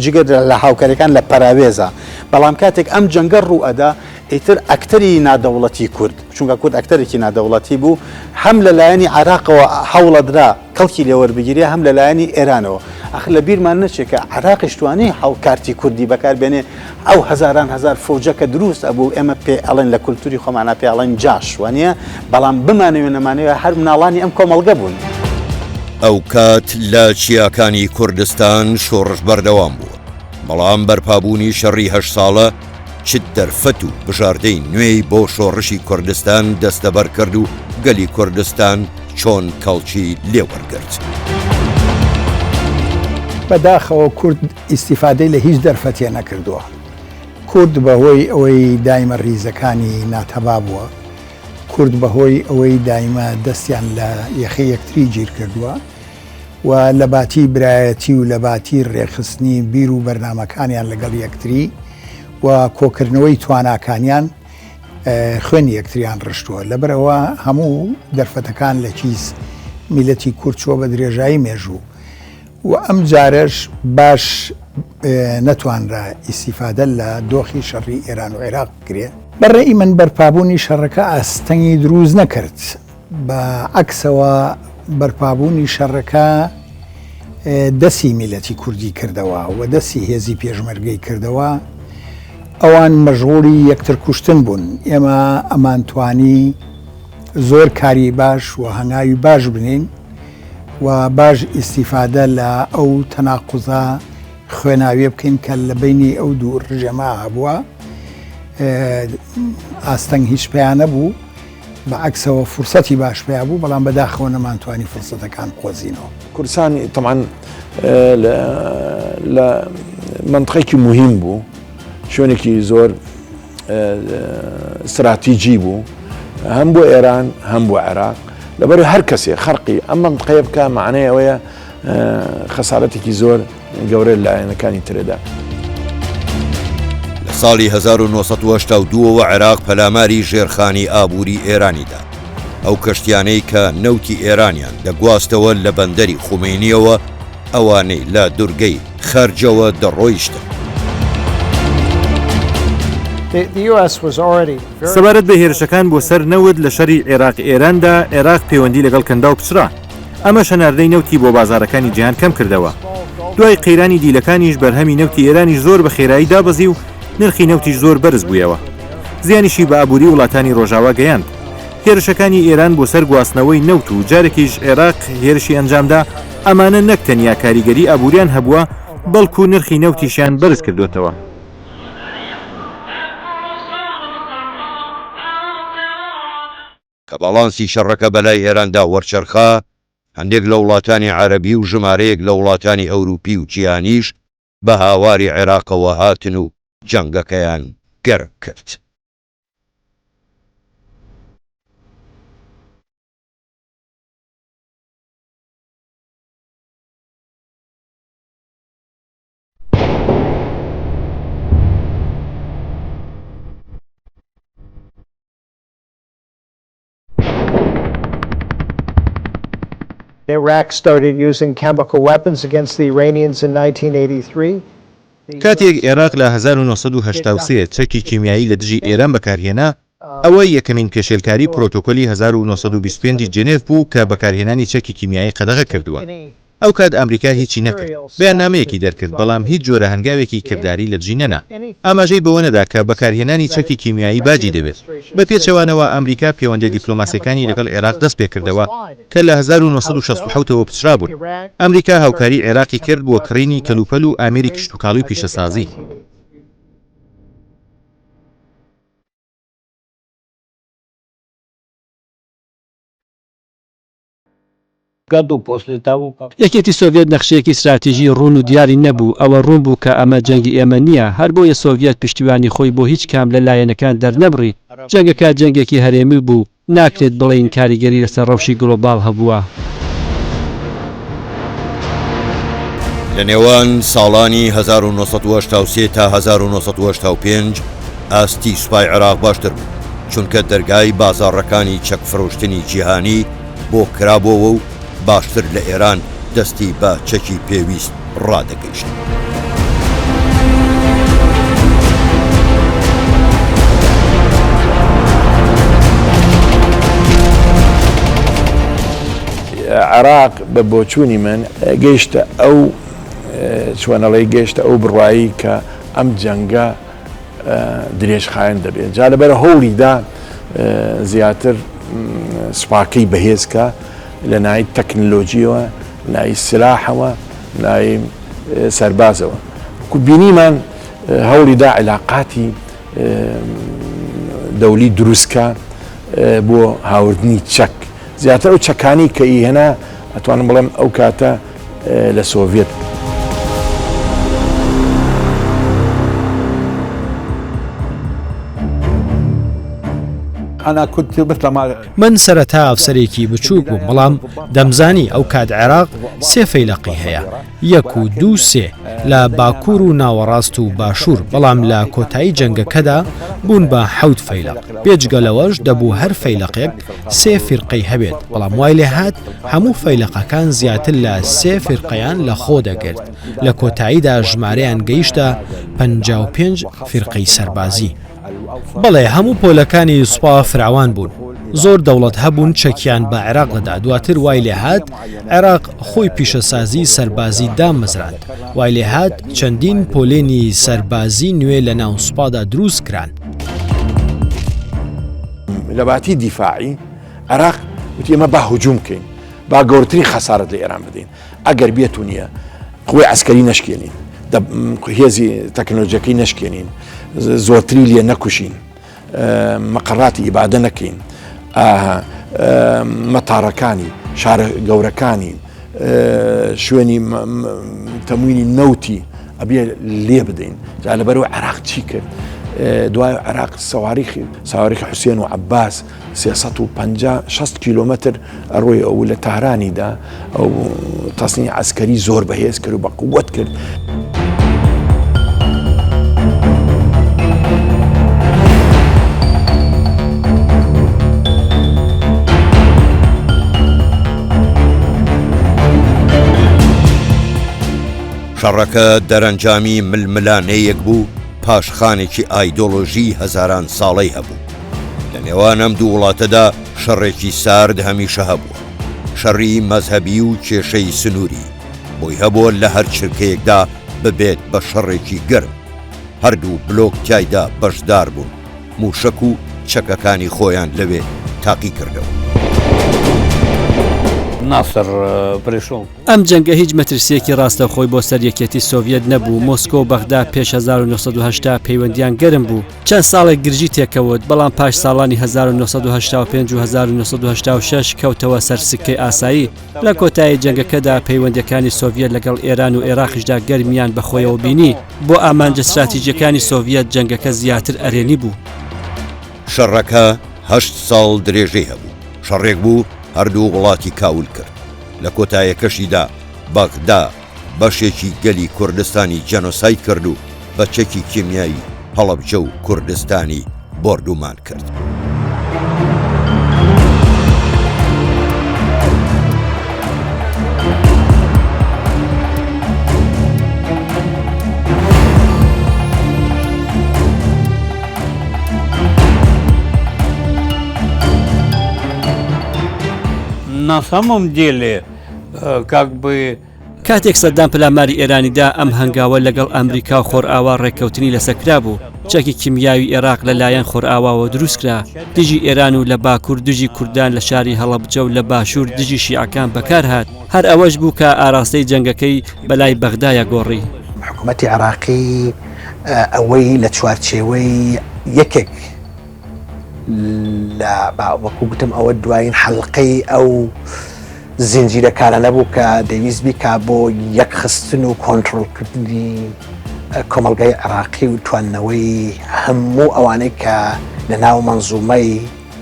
جگە لە هاوکاریەکان لە پەراوێزە بەڵام کاتێک ئەم جەنگە ڕوو ئەدا ئیتر ئەکتەری نادەوڵەتی کورد چونکە کورد ئەکتەرێکی نادەوڵەتی بوو هەم لە لایەنی عێراقەوە هەوڵەدرا کەڵکی لێ وەربگیرێ هەم لە لایەنی ئێرانەوە. ئاخر لە بیرمان نەچێ کە عێراقیش توانی هەو کارتی کوردی بەکار بێنێ ئەو هەزاران هەزار فەوجە کە دروست ئەبوو ئێمە پێ ئەڵێن لە کولتوری خۆمانا پێ ئەڵێن جاش وانیە بەڵام بمانەوێ نەمانەوێ هەر مناڵانی ئەم کۆمەڵگە بوون. ئەوکات لە چیاکانی کوردستان شۆڕش بەردەوام بووە، بەڵام بەرپابوونی شەڕی هەشت ساڵە چ دەرفەت و بژاردەی نوێی بۆ شۆڕشی کوردستان دەستەبەر کرد و گەلی کوردستان چۆن کەڵکی لێ وەرگرت؟ بەداخەوە کورد ئیستیفادەی لە هیچ دەرفەتێ نەکردووە. کورد بە هۆی ئەوەی دایمە ڕیزەکانی ناتەبا بووە، کورد بە هۆی ئەوەی دایمە دەستیان لە یەخەی یەکتری گیر کردووە و لە باتی برایەتی و لە باتی ڕێکخستنی بیر و بەرنامەکانیان لەگەڵ یەکتری و کۆکردنەوەی تواناکانیان خوێنی یەکتریان ڕشتووە. لەبەرئەوە هەموو دەرفەتەکان لە کیس میللەتی کورد چووە بە درێژایی مێژوو و ئەم جارەش باش نەتوانرا ئیستیفادە لە دۆخی شەڕی ئێران و عێراق بکرێ. بە ڕەئی من بەرپابوونی شەڕەکە ئاستەنگی دروست نەکرد، بە عەکسەوە بەرپابوونی شەڕەکە دەسی میللەتی کوردی کردەوە و دەسی هێزی پێشمەرگەی کردەوە، ئەوان مەشغوڵی یەکتر کوشتن بوون، ئێمە ئەمانتوانی زۆر کاری باش و هەنگاوی باش بنێین و باش ئیستیفادە لە ئەو تەناقوزە خوێناویە بکەین کە لە بەینی ئەو دوو ڕژێمە هەبووە، ئاستەنگ هیچ پیا نەبوو. بە عەکسەوە فرسەتی باش پەیا بوو، بەڵام بەداخەوە نەمانتوانی فرسەتەکان بقۆزینەوە. کوردستان تەبعەن لە مەنتقێکی موهیم بوو، شوێنێکی زۆر ستراتیجی بوو هەم بۆ ئێران هەم بۆ عێراق، لەبەر هەر کەسێ خەرقی ئەم مەنتقەیە بکا مەعنای ئەوەیە خەسارەتێکی زۆر گەورە لایەنەکانی تردا. لە ساڵی 1982 ەوە عێراق پەلاماری ژێرخانی ئابووری ئێرانی دا. ئەو کەشتیانەی کە نەوتی ئێرانیان دەگواستەوە لە بەندەری خومەینیەوە، ئەوانەی لە دورگەی خەرجەوە دەڕۆیشتن. سەبارەت بە هێرشەکان بۆ سەر نەوت لە شەری عێراق ئێراندا، عێراق پەیوەندی لەگەڵ کەنداو پچڕا. ئەمەش هەناردەی نەوتی بۆ بازاڕەکانی جیهان کەمکردەوە. دوای قەیرانی دیلەکانیش بەرهەمی نەوتی ئێرانیش زۆر بە خێرایی دابەزی و نرخی نەوتیش زۆر بەرز بوویەوە. زیانیشی بە ئابووری وڵاتانی ڕۆژاوا گەیاند. هێرشەکانی ئێران بۆ سەر گواستنەوەی نەوت و جارێکیش عێراق هێرشی ئەنجامدا، ئەمانە نەک تەنیا کاریگەری ئابووریان هەبووە، بەڵکو نرخی نەوتیشیان بەرزکردۆتەوە. کە باڵانسی شەڕەکە بەلای ئێراندا وەرچەرخا، هەندێک لە وڵاتانی عەرەبی و ژمارەیەک لە وڵاتانی ئەوروپی و جیهانیش بە هاواری عێراقەوە هاتن و جەنگەکەیان گەرم کرد. Iraq started using chemical weapons against the Iranians in 1983. کاتێک عێراق لە 1983 چەکی کیمیایی لە دژی ئێران بەکارهێنا، ئەوە یەکەمین پێشێلکاری پرۆتۆکۆلی 1925 ی جنێڤ بوو کە بەکارهێنانی چەکی کیمیایی قەدەغە کردووە. ئەوکات ئەمریکا هیچی نەکرد، بەیاننامەیەکی دەرکرد، بەڵام هیچ جۆرە هەنگاوێکی کرداری لەدژی نەنا. ئاماژەی بەوە نەدا کە بەکارهێنانی چەکی کیمیایی باجی دەبێت. بە پێچەوانەوە ئەمریکا پێوەندیە دیپلۆماسیەکانی لەگەڵ عێراق دەستپێکردەوە کە لە 1967 ەوە پچرابوون. ئەمریکا هاوکاری عێراقی کرد بۆ کڕینی کەلوپەل و ئامێری کشتوکاڵی و پیشەسازی. یەکێتی سۆڤیەت نەخشەیەکی ستراتیژی ڕوون و دیاری نەبوو، ئەوە ڕوون بوو کە ئەمە جەنگی ئێمە نییە، هەر بۆیە سۆڤیەت پشتیوانی خۆی بۆ هیچ کام لە لایەنەکان دەرنەبڕی، جەنگەکە جەنگێکی هەرێمی بوو، ناکرێت بڵێین کاریگەری لەسەر ڕەوشی گلۆباڵ هەبووە. لە نێوان ساڵانی 1983 تا 1985. ئاستی سوپای عێراق باشتر بوو، چونکە دەرگای بازاڕەکانی چەک فرۆشتنی جیهانی بۆ کرابۆوە و باشتر لە ئێران دەستی بە چەکی پێویست ڕادەگەیشت. عێراق بە بۆچوونی من گەیشتە ئەو چۆنەڵی گەیشتە ئەو بڕوایی کە ئەم جەنگە درێژخایەن دەبێت جا لەبەر هەوڵی دا زیاتر سوپاکەی بەهێز کە لە نای تەکنەلۆجیەوە نای سلاحەوە نای سەربازەوە بینیمان هەوڵی دا علاقاتی دەولی دروستکە بۆ هاوردنی چەک زیاتر ئەو چەکانی کە ئیهێنا ئەتوانم بڵێم ئەو کاتە لە سۆڤێت. من سەرەتا ئەفسەرێکی بچووک بووم، بەڵام دەمزانی ئەو کات عێراق سێ فەیلەقی هەیە، یەک و دوو سێ، لە باکوور و ناوەڕاست و باشوور، بەڵام لە کۆتایی جەنگەکەدا بوون بە حەوت فەیلەق، بێجگە لەوەش دەبوو هەر فەیلەقێک سێ فیرقەی هەبێت، بەڵام وای لێهات هەموو فەیلەقەکان زیاتر لە سێ فیرقەیان لە خۆ دەگرت، لە کۆتاییدا ژمارەیان گەیشتە 55 فیرقەی سەربازی. بەڵێ هەموو پۆلەکانی سوپا فراوان بوون، زۆر دەوڵەت هەبوون چەکیان بە عێراق دەدا، دواتر وای لێهات عێراق خۆی پیشەسازی سەربازی دامەزراند، وای لێهات چەندین پۆلێنی سەربازی نوێ لەناو سوپادا دروست کران. لە باتی دیفاعی عێراق وتی ئێمە با هجوم بکەین با گەورترین خەسارەت لە ئێران بدەین ئەگەر بێت و نییە قوەی عسکەری نەشکێنین هێزی تەکنۆلۆژیەکەی نەشکێنین زۆرتری لێ نەکوشین مەقەڕاتی ئیبادە نەکەین مەتارەکانی شارە گەورەکانی شوێنی تەموینی نەوتی ئەبێ لێ بدەین جا لەبەرەوە عێراق چی کرد دوای عێراق سەواریخی ساوارخی حوسێن و عەباس 350 60 کیلۆمەتر ئەڕۆی ئەو لە تارانیدا ئەو تەسنی عسکەری زۆر بەهێز کرد و بە قووەت کرد. شەڕەکە دەرەنجامی ململانێیەک بوو پاشخانێکی ئایدۆلۆژیی هەزاران ساڵەی هەبوو. لە نێوان ئەم دوو وڵاتەدا شەڕێکی سارد هەمیشە هەبووە. شەڕی مەزهەبی و کێشەی سنووری بۆی هەبووە لە هەر چرکەیەکدا ببێت بە شەڕێکی گەرم. هەردوو بلۆک تیایدا بەشدار بوون. مووشەک و چەکەکانی خۆیان لەوێ تاقی کردەوە. ئەم جەنگە هیچ مەترسییەکی ڕاستەوخۆی بۆ سەر یەکێتی سۆڤیەت نەبوو، مۆسکۆ و بەغدا پێش 1980 پەیوەندییان گەرم بوو، چەند ساڵێک گرژی تێکەوت، بەڵام پاش ساڵانی 1985 و 1986 کەوتەوە سەر سکەی ئاسایی. لە کۆتایی جەنگەکەدا پەیوەندییەکانی سۆڤیەت لەگەڵ ئێران و ئێراقیشدا گەرمیان بەخۆیەوە بینی. بۆ ئامانجە ستراتیجییەکانی سۆڤیەت جەنگەکە زیاتر ئەرێنی بوو. شەڕەکە هەشت ساڵ درێژەی هەبوو، شەڕێک بوو هەردوو وڵاتی کاول کرد. لە کۆتایەکەشیدا بەغدا بەشێکی گەلی کوردستانی جەنۆساید کرد و بە چەکی کیمیایی هەڵەبجە و کوردستانی بۆردومان کرد. На самом деле, как бы کاتێک سەدام پەلاماری ئێرانی دا ئەم هەنگاوە لەگەڵ ئەمریکا و خۆرئاوا ڕێککەوتنی لەسەر کرابوو چەکی کیمیاوی ئێراق لەلایەن خۆرئاواوە دروستکرا دژی ئێران و لە باکوور دژی کوردان لە شاری هەڵەبجە و لە باشوور دژی شیعەکان بەکارهات هەر ئەوەش بوو کە ئاراستەی جەنگەکەی بەلای بەغدایە گۆڕی. حکومەتی عێراقی ئەوەی لە چوارچێوەی یەکێک لە با وەکو گوتم ئەوە دوایین حەلقەی ئەو زنجیرە کارانە بوو کە دەیویست بیکا بۆ یەکخستن و کۆنترۆڵکردنی کۆمەڵگای عێراقی و تواندنەوەی هەموو ئەوانەی کە لە ناو مەنزومەی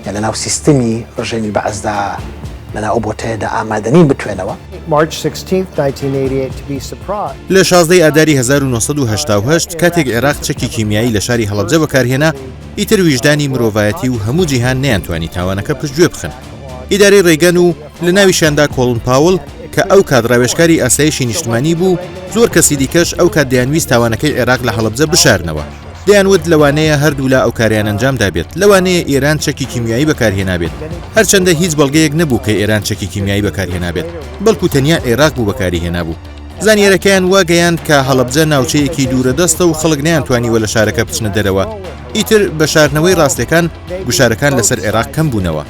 یا لە ناو سیستمی ڕژێمی بەعسدا لە ناو ئەو بۆتەیەدا ئامادەنین بتوێنەوە. March 16th, 1988 to be surprised. لە 16 ی ئاداری 1988 کاتێک عێراق چەکی کیمیایی لە شاری هەڵەبجە بەکارهێنا، ئیتر ویژدانی مرۆڤایەتی و هەموو جیهان نەیانتوانی تاوانەکە پشتگوێ بخەن. ئیدارەی ڕێگەن و لە ناویشیاندا کۆڵن پاوڵ کە ئەو کات ڕاوێژکاری ئاسایشی نیشتمانی بوو، زۆر کەسی دیکەش ئەو کات دەیانویست تاوانەکەی عێراق لە هەڵەبجە بشارنەوە. دەیانوت لەوانەیە هەردوولا ئەو کارەیان ئەنجام دابێت، لەوانەیە ئێران چەکی کیمیایی بەکارهێنابێت، هەرچەندە هیچ بەڵگەیەک نەبوو کە ئێران چەکی کیمیایی بەکارهێنابێت، بەڵکو تەنیا عێراق بوو بەکاری هێنابوو. زانیارەکەیان وا گەیاند کە هەڵەبجە ناوچەیەکی دوورەدەستە و خەڵک نەیانتوانیوە لە شارەکە بچنە دەرەوە، ئیتر بە شاردنەوەی ڕاستیەکان گوشارەکان لەسەر عێراق کەم بوونەوە.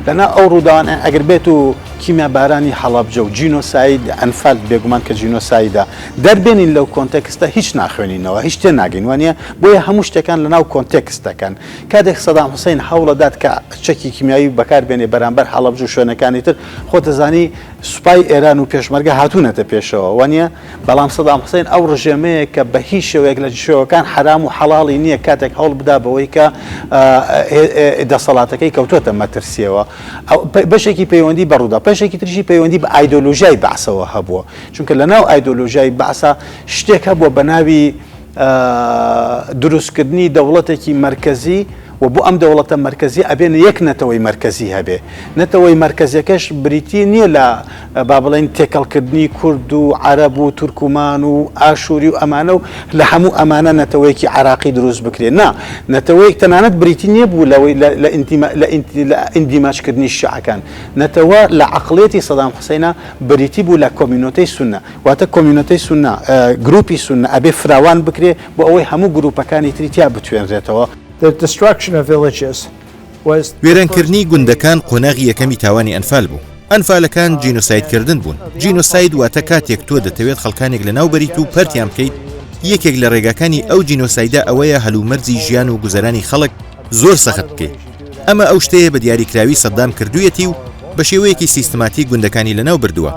لەناو ئەو ڕووداوانە ئەگەر بێت و کیمیابارانی هەڵەبجە و جینۆساید ئەنفال بێگومان کە جینۆسایدە دەربێنین لەو کۆنتێکستە هیچ ناخوێنینەوە هیچ تێناگەین وانە بۆیە هەموو شتەکان لەناو کۆنتێکست دەکەن کاتێک سەدام حوسین هەوڵەدات کە چەکی کیمیایی بەکار بێنێ بەرامبەر هەڵەبجە و شوێنەکانی تر خۆ دەزانی سوپای ئێران و پێشمەرگە هاتوونەتە پێشەوە وانە بەڵام سەدام حوسین ئەو ڕژێمەیە کە بە هیچ شێوەیەک لە شێوەکان حەرام و حەڵاڵی نییە کاتێک هەوڵ بدا بەوەی کە دەسەڵاتەکەی کەوتووەتە مەترسیەوە بەشێکی پەیوەندی بە ڕوودا بەشێکی تریشی پەیوەندی بە ئایدۆلۆژیای بەعسەوە هەبووە چونکە لە ناو ئایدۆلۆژیای بەعسا شتێک هەبووە بە ناوی دروستکردنی دەوڵەتێکی مەرکەزی و بۆ ئەم دەوڵەتە مەرکەزیە ئەبێ یەک نەتەوەی مەرکەزی هەبێ نەتەوەی مەرکەزیەکەش بریتی نییە لە با بڵێین تێکەڵکردنی کورد و عەرەب و تورکمان و ئاشووری و ئەمانە و لە هەموو ئەمانە نەتەوەیەکی عێراقی دروست بکرێ نا نەتەوەیەک تەنانەت بریتی نییە بوو لەوەی لە لە ئیندیماجکردنی شیعەکان نەتەوە لە عەقڵیەتی سەدام حوسەینا بریتی بوو لە کۆمیونۆتەی سوننە واتە کۆمیونۆتەی سوننە گروپی سوننە ئەبێ فراوان بکرێ بۆ ئەوەی هەموو گروپەکانی تری تیا بتوێنرێتەوە. The destruction of villages was the first وێرانکردنی گوندەکان قۆناغی یەکەمی تاوانی ئەنفال بوو. ئەنفالەکان جینۆسایدکردن بوون. جینۆساید واتە کاتێک تۆ دەتەوێت خەڵکانێک لەناو بەریت و پەرتیان بکەیت، یەکێک لە ڕێگاکانی ئەو جینۆسایدە ئەوەیە هەلومەرجی ژیان و گوزەرانی خەڵک زۆر سەخت بکەیت. ئەمە ئەو شتەیە بە دیاریکراوی سەدام کردوویەتی و بە شێوەیەکی سیستماتیک گوندەکانی لەناو بردووە.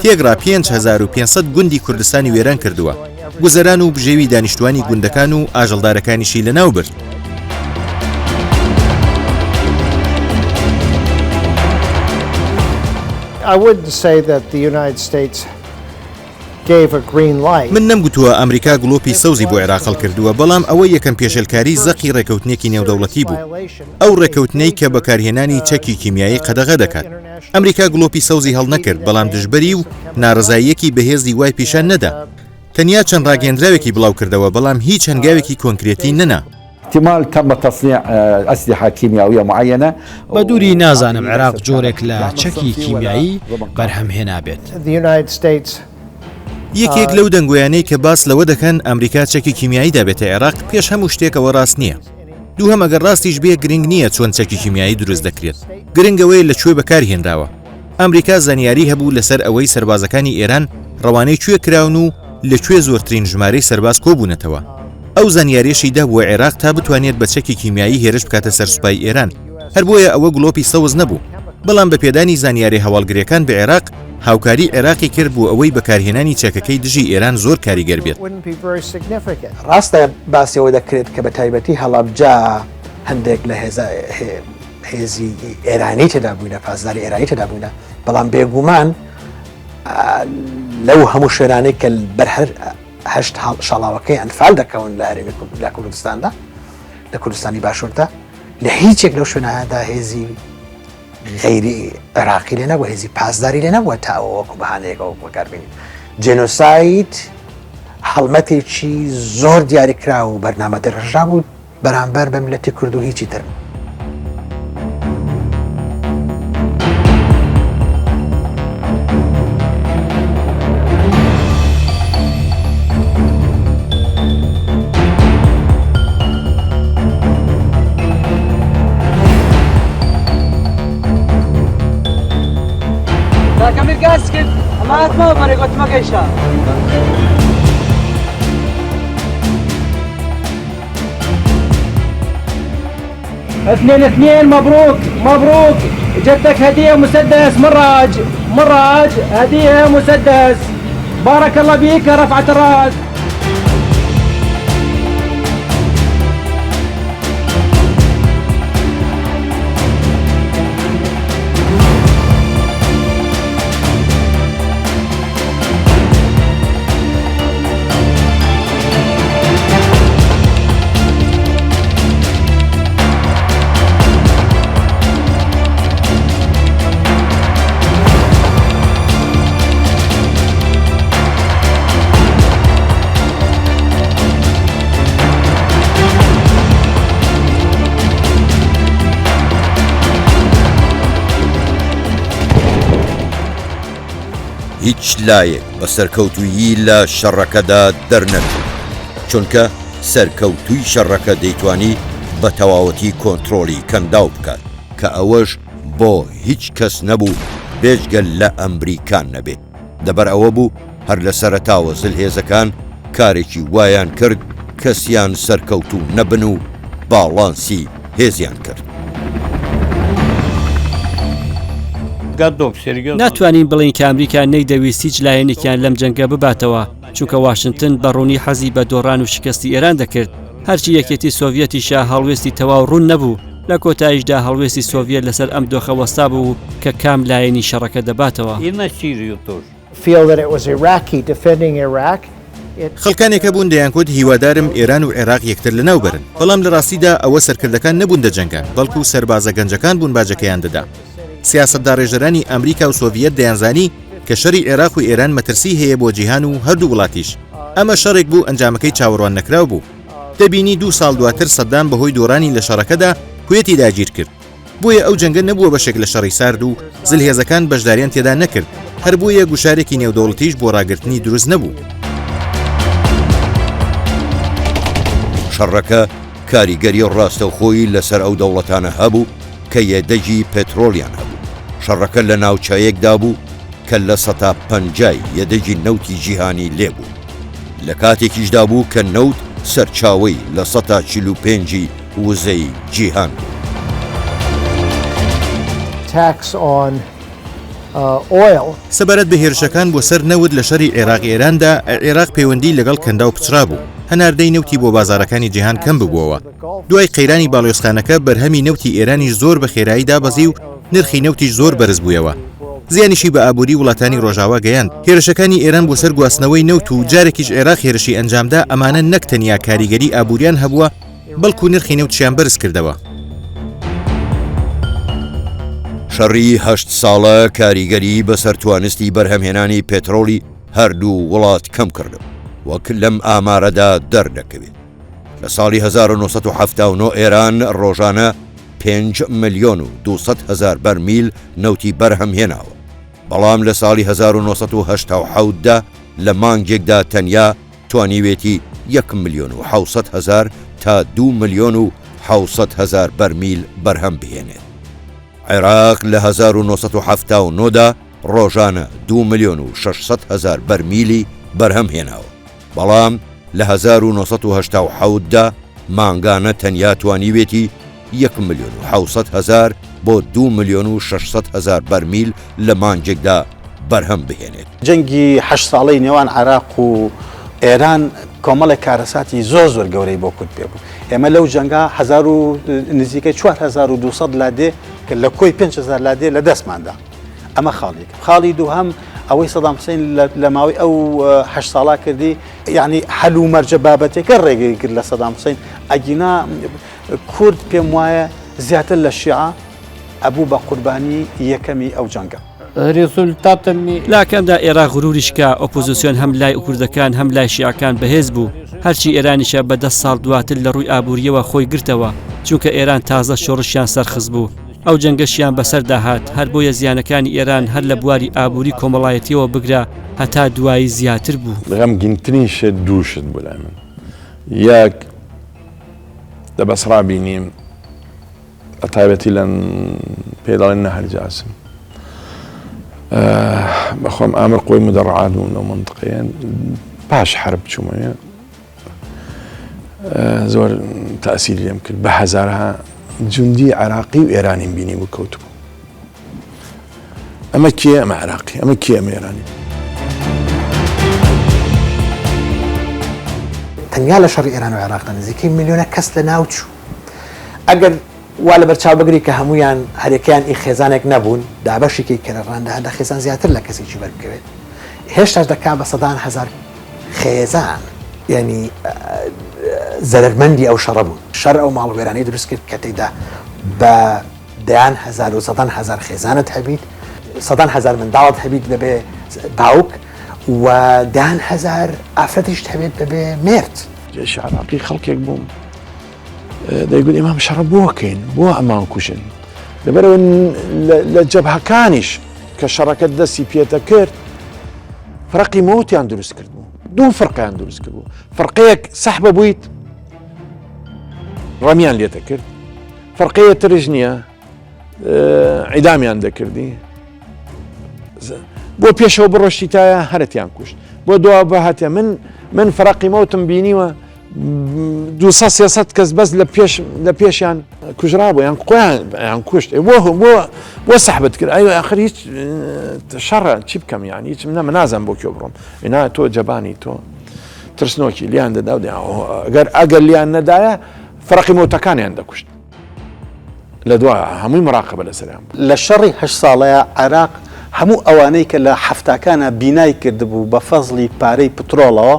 تێکڕا 5500 گوندی کوردستانی وێران کردووە، گوزەران و بژێوی دانیشتوانی گوندەکان و ئاژەڵدارەکانیشی لەناو برد. من نەمگوتووە ئەمریکا گڵۆپی سەوزی بۆ عێراق هەڵکردووە، بەڵام ئەوە یەکەم پێشێلکاری زەقی ڕێکەوتنێکی نێودەوڵەتی بوو، ئەو ڕێکەوتنەی کە بەکارهێنانی چەکی کیمیایی قەدەغە دەکات. ئەمریکا گڵۆپی سەوزی هەڵنەکرد، بەڵام دژبەری و ناڕەزاییەکی بەهێزی وای پیشان نەدا. تەنیا چەند ڕاگەیەندراوێکی بڵاوکردەوە، بەڵام هیچ هەنگاوێکی کۆنکرێتی نەنا. احتمال تم تصنيع اسلحه كيميائيه معينه. بە دووری نازانم عێراق جۆرێک لە چەکی کیمیایی بەرهەم هێنابێت. یەکێک لەو دەنگۆیانەی کە باس لەوە دەکەن ئەمریکا چەکی کیمیایی دابێتە عێراق، پێش هەموو شتێک ئەوە ڕاست نییە. دووهەم ئەگەر ڕاستیش بێ گرنگ نییە چۆن چەکی کیمیایی دروست دەکرێت، گرنگ ئەوەیە لە کوێ بەکار هێنراوە. ئەمریکا زانیاری هەبوو لەسەر ئەوەی سەربازەکانی ئێران ڕەوانەی کوێ کراون و لە کوێ زۆرترین ژمارەی سەرباز کۆبوونەتەوە. ئەو زانیاریەشی دابووە عێراق تا بتوانێت بە چەکی کیمیایی هێرش بکاتە سەر سوپای ئێران. هەر بۆیە ئەوە گڵۆپی سەوز نەبوو. بەڵام بە پێدانی زانیارێ هەواڵگرێکان بە عێراق، هاوکاری عێراقی کرد بۆ ئەوەی بەکارهێنانی چەکەکەی دژی ئێران زۆر کاریگەر بێت. ڕاستە باسی ئەوە دەکرێت کە بە تایبەتی هەڵەبجە هەندێک لە هێزە هێزی ئێرانی تێدا بووینە، پاسداری ئێرانی تێدا بووینە، بەڵام بێگومان لەو هەموو شوێنانەی کە بەر هەر هەشت شاڵاوەکەی ئەنفال دەکەون لە هەرێمی لە کوردستاندا لە کوردستانی باشووردا لە هیچێک لەو شوێنانەدا هێزی غەیری عێراقی لێ نەبووە، هێزی پاسداری لێ نەبووە تا ئەوە وەکو بەهانەیەک ئەوە بەکاربێنین. جێنۆساید هەڵمەتێکی زۆر دیاریکراو و بەرنامە دەرڕژا بوو بەرامبەر بە میللەتی کورد و هیچی تر. اثنين اثنين مبروك مبروك جتك هدية مسدس مراج مراج هدية مسدس بارك الله بيك يا رفعة الراس. هیچ لایەک بە سەرکەوتوویی لە شەڕەکەدا دەرنەچوو، چونکە سەرکەوتووی شەڕەکە دەیتوانی بە تەواوەتی کۆنترۆڵی کەنداو بکات، کە ئەوەش بۆ هیچ کەس نەبوو بێجگە لە ئەمریکا نەبێت، لەبەر ئەوە بوو هەر لە سەرەتاوە زلهێزەکان کارێکی وایان کرد کەسیان سەرکەوتوو نەبن و باڵانسی هێزیان کرد. ناتوانین بڵێین کە ئەمریکا نەیدەویست هیچ لایەنێکیان لەم جەنگە بباتەوە، چونکە واشنتن بە ڕوونی حەزی بە دۆڕان و شکستی ئێران دەکرد، هەرچی یەکێتی سۆڤیەتیشە هەڵوێستی تەواو ڕوون نەبوو، لە کۆتاییشدا هەڵوێستی سۆڤیەت لەسەر ئەم دۆخە وەستابوو کە کام لایەنی شەڕەکە دەباتەوە. خەڵکانێک هەبوون دەیانگوت هیوادارم ئێران و عێراق یەکتر لەناو بەرن، بەڵام لە ڕاستیدا ئەوە سەرکردەکان نەبوون دەجەنگان، بەڵکو سەربازە گەنجەکان بوون باجەکەیان دەدا. سیاسەتداڕێژەرانی ئەمریکا و سۆڤیەت دەیانزانی کە شەڕی عێراق و ئێران مەترسی هەیە بۆ جیهان و هەردوو وڵاتیش. ئەمە شەڕێک بوو ئەنجامەکەی چاوەڕواننەکراو بوو. دەبینی دوو ساڵ دواتر سەدام بەهۆی دۆڕانی لە شەڕەکەدا کوێتی داگیرکرد. بۆیە ئەو جەنگە نەبووە بەشێک لە شەڕی سارد و زلهێزەکان بەشداریان تێدا نەکرد، هەر بۆیە گوشارێکی نێودەوڵەتیش بۆ ڕاگرتنی دروست نەبوو. شەڕەکە کاریگەری ڕاستەوخۆی لەسەر ئەو دەوڵەتانە هەبوو کە یەدەگی پێترۆڵیان هەبوو. شەڕەکە لە ناوچەیەکدا بوو کە 50% ی یەدەگی نەوتی جیهانی لێ بوو. لە کاتێکیشدا بوو کە نەوت سەرچاوەی 45% ی وزەی جیهان بوو. سەبارەت بە هێرشەکان بۆ سەر نەوت لە شەری عێراق ئێراندا، عێراق پەیوەندی لەگەڵ کەنداو پچڕابوو، هەناردەی نەوتی بۆ بازاڕەکانی جیهان کەم ببووەوە. دوای قەیرانی باڵیۆزخانەکە بەرهەمی نەوتی ئێرانیش زۆر بە خێرایی دابەزی و نرخی نەوتیش زۆر بەرز بوویەوە. زیانیشی بە ئابووری وڵاتانی ڕۆژاوا گەیاند. هێرشەکانی ئێران بۆ سەر گواستنەوەی نەوت و جارێکیش عێراق هێرشی ئەنجامدا ئەمانە نەک تەنیا کاریگەری ئابووریان هەبووە بەڵکو نرخی نەوتشیان بەرز کردەوە. شەڕی هەشت ساڵە کاریگەری بەسەر توانستی بەرهەمهێنانی پێترۆڵی هەردوو وڵات کەم کردەوە، وەک لەم ئامارەدا دەردەکەوێت. لە ساڵی 1979 ئێران ڕۆژانە 5 ملیۆن و 200 هەزار بەرمیل نەوتی بەرهەم هێناوە، بەڵام لە ساڵی 1987 دا لە مانگێکدا تەنیا توانیوێتی یەک ملیۆن و 700 هەزار تا 2 ملیۆن و 700 هەزار بەرمیل بەرهەم بهێنێت. عێراق لە 1979 دا ڕۆژانە 2 ملیۆن و 600 هەزار بەرمیلی بەرهەم هێناوە. بەڵام لە 1987 دا مانگانە تەنیا توانیوێتی یەک ملیۆن و 700 هەزار بۆ دوو ملیۆن و 600 هەزار بەرمیل لە مانگێکدا بەرهەم بهێنێت. جەنگی هەشت ساڵەی نێوان عێراق و ئێران کۆمەڵێک کارەساتی زۆر زۆر گەورەی بۆ کورد پێ بوو. ئێمە لەو جەنگە هەزار و نزیکەی 4200 لادێ کە لە کۆی 5000 لادێ لە دەستماندا. ئەمە خاڵی یەکەم. خاڵی دووهەم ئەوەی سەدام حوسەین لە ماوەی ئەو هەشت ساڵا کردی یعنی هەل و مەرجە بابەتەکە ڕێگەی کرد لە سەدام حوسەین ئەگینا کورد پێم وایە زیاتر لە شیعە ئەبوو بە قوربانی یەکەمی ئەو جەنگە. لاکەمدا ئێراق غروری شکا، ئۆپۆزسیۆن هەم لای کوردەکان هەم لای شیعەکان بەهێز بوو، هەرچی ئێرانیشە بە دە ساڵ دواتر لە ڕووی ئابوورییەوە خۆی گرتەوە، چونکە ئێران تازە شۆڕشیان سەرخستبوو، ئەو جەنگەشیان بەسەردا هات، هەر بۆیە زیانەکانی ئێران هەر لە بواری ئابووری کۆمەڵایەتییەوە بگرە هەتا دوایی زیاتر بوو. غەمگینترین شت دوو شت بوو لای من، یەک لە بەسڕا بینیم بە تایبەتی لە پێی دەڵێن نەهر جاسم بەخۆم ئامر قۆی مدەڕعات بووم لەو منطقەیە پاش حرب چوومەوێ زۆر تاسیری لێم کرد بە هەزارها جوندی عراقی و ئێرانیم بینی بوو کەوتبوو ئەمە کێ ئەمە عراقی ئەمە کێ ئەمە ئێرانی تەنیا لە شەڕی ئێران و عێراقدا نزیکەی ملیۆنە کەس لە ناو چوو ئەگەر وا لەبەر چاو بگری کە هەمویان هەرێکیان ئی خێزانێک نەبوون دابەشی کەی کە لە ڕاندا هەندە خێزان زیاتر لە کەسێکی بەر بکەوێت هێشتاش دەکا بە سەدان هەزار خێزان یانی زەرەرمەندی ئەو شەڕە بوون. شەر ئەو ماڵوێرانەی دروست کرد کە تێیدا بە دەیان هەزار و سەدان هەزار خێزانت هەبیت، سەدان هەزار منداڵت هەبیت بەبێ باوک و دەیان هەزار ئافرەتیشت هەبێت بەبێ مێرد. جەیشی عێراقی خەڵکێک بووم دەیگوت ئێمە ئەم شەڕە بۆ کەین بۆ ئەمان کوژن لەبەرەوە لە جەبهەکانیش کە شەڕەکە دەستی پێتە کرد. فرەقی مەوتیان دروست کرد بوو دوو فرقیان دروست کرد بوو فرقەیەک سەحبە بوویت ڕەمیان لێ دەکرد فرقەیە ترش نییە عیدامیان دەکردی بۆ پێشەوە بڕۆشتیتایە هەرتیان کوشت بۆ دوا بەهاتە من من فراقی مەوتم بینیوە 200 300 کەس بەس لە پێش لە پێشیان کوژرا بوو یان خۆیان یان کوشت بۆ بۆ بۆ سەحبت کرد ئەی ئاخر هیچ شەڕە چی بکەم یان هیچ منە منازم بۆ کوێ بڕۆم اینا تۆ جەبانی تۆ ترسنۆکی لیان دەدا و ئەگەر ئەگەر لیان نەدایە فەرقی مۆتەکانیان دەکوشت لە دوا هەمووی مراقبە لەسەریان بوو. لە شەڕی هەشت ساڵەیا عێراق هەموو ئەوانەی کە لە حەفتاکانا بینای کردبوو بە فەزڵی پارەی پترۆڵەوە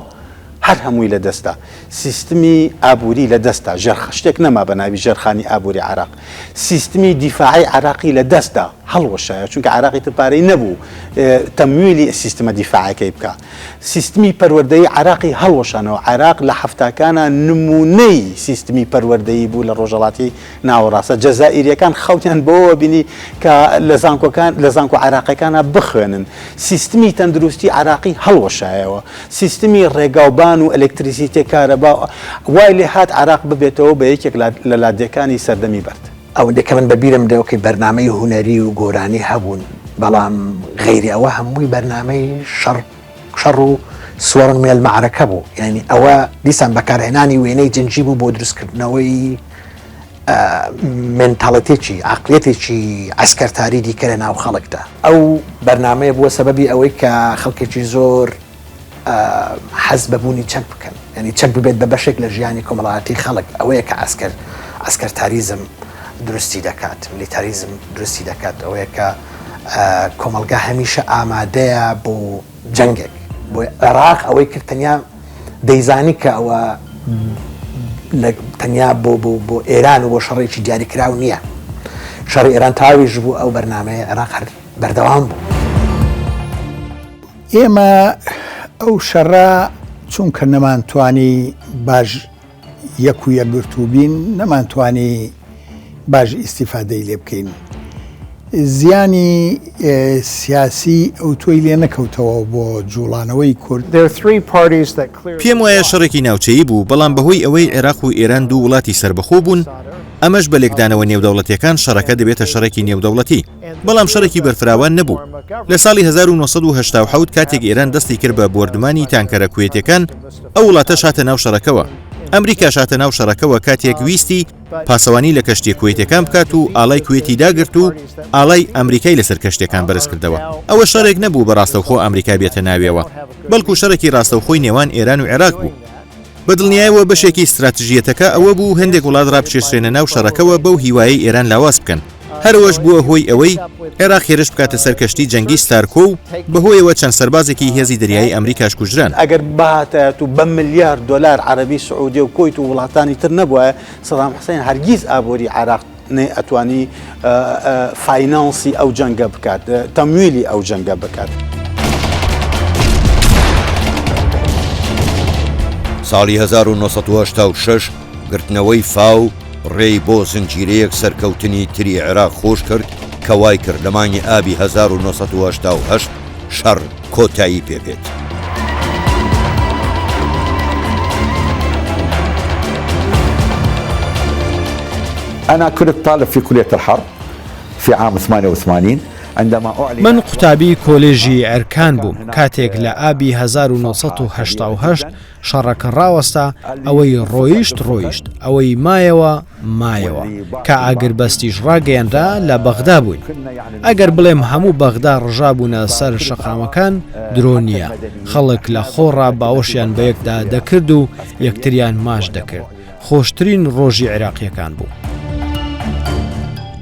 هەر هەمووی لە دەستدا. سیستمی ئابووری لە دەستدا. ژێرخ شتێک نەما بە ناوی ژێرخانی ئابووری عێراق. سیستمی دیفاعی عێراقی لە دەستدا. هەڵوەشایەوە چونکە عێراق ئیتر پارەی نەبوو تەمویلی سیستمە دیفاعەکەی بکا. سیستمی پەروەردەیی عێراقی هەڵوەشانەوە، عێراق لە حەفتاکانا نموونەی سیستمی پەروەردەیی بوو لە ڕۆژهەڵاتی ناوەڕاستە، جەزائیرییەکان خەونیان بەوەوە بینی کە لە زانکۆکان لە زانکۆ عێراقیەکانا بخوێنن، سیستمی تەندروستی عێراقی هەڵوەشایەوە، سیستمی ڕێگاوبان و ئەلێکتریسیتێ کارەبا وای لێهات عێراق ببێتەوە بە یەکێک لە لادێکانی سەردەمی بەرد. ئەوەندەی کە من بە بیرم دێ okay بەرنامەی هونەری و گۆرانی هەبوون بەڵام غەیری ئەوە هەمووی بەرنامەی شەڕ شەڕ و صور من المعرکە بوو یانی ئەوە دیسان بەکارهێنانی وێنەی جەنگی بوو بۆ دروستکردنەوەی مێنتاڵێتێکی عەقڵیەتێکی عەسکەرتاری دیکە لە ناو خەڵکدا. ئەو بەرنامەیە بووە سەبەبی ئەوەی کە خەڵکێکی زۆر حەز بە بوونی چەک بکەن یانی چەک ببێت بە بەشێک لە ژیانی کۆمەڵایەتی خەڵک ئەوەیە کە عەسکەر عەسکەرتاریزم دروستی دەکات میلیتاریزم دروستی دەکات ئەوەیە کە کۆمەڵگا هەمیشە ئامادەیە بۆ جەنگێک بۆ عێراق ئەوەی کرد تەنیا دەیزانی کە ئەوە تەنیا بۆ بۆ بۆ ئێران و بۆ شەڕێکی دیاریکراو نییە شەڕی ئێران تاویش بوو ئەو بەرنمەیە عێراق هەر بەردەوام بوو. ئێمە ئەو شەڕە چونکە نەمانتوانی باش یەک و یەکگرتوو بین، نەمانتوانی باش ئیستیفادەی لێ بکەین. زیانی سیاسی ئەوتۆی لێ نەکەوتەوە بۆ جوڵانەوەی کورد. پێم وایە شەڕێکی ناوچەیی بوو، بەڵام بەهۆی ئەوەی عێراق و ئێران دوو وڵاتی سەربەخۆ بوون، ئەمەش بە لێکدانەوە نێودەوڵەتییەکان شەڕەکە دەبێتە شەڕێکی نێودەوڵەتی. بەڵام شەڕێکی بەرفراوان نەبوو. لە ساڵی 1987 کاتێک ئێران دەستی کرد بە بۆردومانی تانکەرە کوێتیەکان، ئەو وڵاتەش هاتە ناو شەڕەکەوە. ئەمریکاش هاتە ناو شەڕەکەوە کاتێک ویستی پاسەوانی لە کەشتیە کوێتیەکان بکات و ئاڵای کوێتی داگرت و ئاڵای ئەمریکای لەسەر کەشتیەکان بەرز کردەوە. ئەوە شەڕێک نەبوو بە ڕاستەوخۆ ئەمریکا بێتە ناویەوە، بەڵکو شەڕێکی ڕاستەوخۆی نێوان ئێران و عێراق بوو. بە دڵنیایەوە بەشێکی ستراتژییەتەکە ئەوە بوو هەندێک وڵات ڕابکێشرێنە ناو شەڕەکەوە بەو هیوایەی ئێران لاواز بکەن، هەرئەوەش بووە هۆی ئەوەی عێراق هێرش بکاتە سەر کەشتی جەنگی ستارکۆ و بەهۆیەوە چەند سەربازێکی هێزی دەریایی ئەمریکاش کوژران. ئەگەر بهاتایەت و بە ملیار دۆلار عەرەبی سعودیە و کۆیت و وڵاتانی تر نەبوایە سەدام حسین هەرگیز ئابوری عێراق نەیئەتوانی فاینانسی ئەو جەنگە بکات، تەمویلی ئەو جەنگە بکات. ساڵی 1986 گرتنەوەی فاو ڕێی بۆ زنجیرەیەک سەرکەوتنی تری عێراق خۆش کرد کە وای کرد لە مانگی ئابی 1988 شەڕ کۆتایی پێ بێت. أنا كنت طالب في كلية الحرب في عام 88 عندما أعلن من قوتابی کۆلێژی ئەرکان بووم کاتێک لە ئابی 1988 شەڕەکە ڕاوەستا، ئەوەی ڕۆیشت ڕۆیشت، ئەوەی مایەوە مایەوە، کە ئاگربەستیش ڕاگەیەنرا لە بەغدا بووین. ئەگەر بڵێم هەموو بەغدا ڕژابوونە سەر شەقامەکان درۆ نییە، خەڵک لە خۆڕا باوەشیان بەیەکدا دەکرد و یەکتریان ماچ دەکرد. خۆشترین ڕۆژی عێراقییەکان بوو.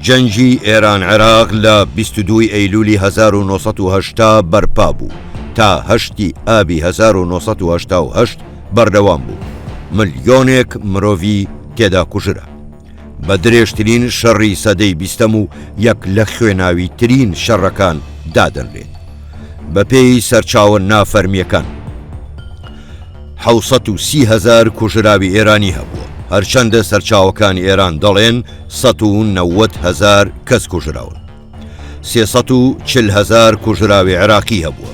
جەنگی ئێران-عێراق لە 22 ی ئەیلولی 1980 بەرپا بوو تا هەشتی ئابی 1988 بەردەوام بوو، ملیۆنێک مرۆڤی تێدا کوژرا. بە درێژترین شەڕی سەدەی بیستەم و یەک لە خوێناویترین شەڕەکان دادەنرێت. بەپێی سەرچاوە نافەرمییەکان، 730 هەزار کوژراوی ئێرانی هەبووە، هەرچەندە سەرچاوەکانی ئێران دەڵێن 190 هەزار کەس کوژراون. 340 هەزار کوژراوی عێراقی هەبووە.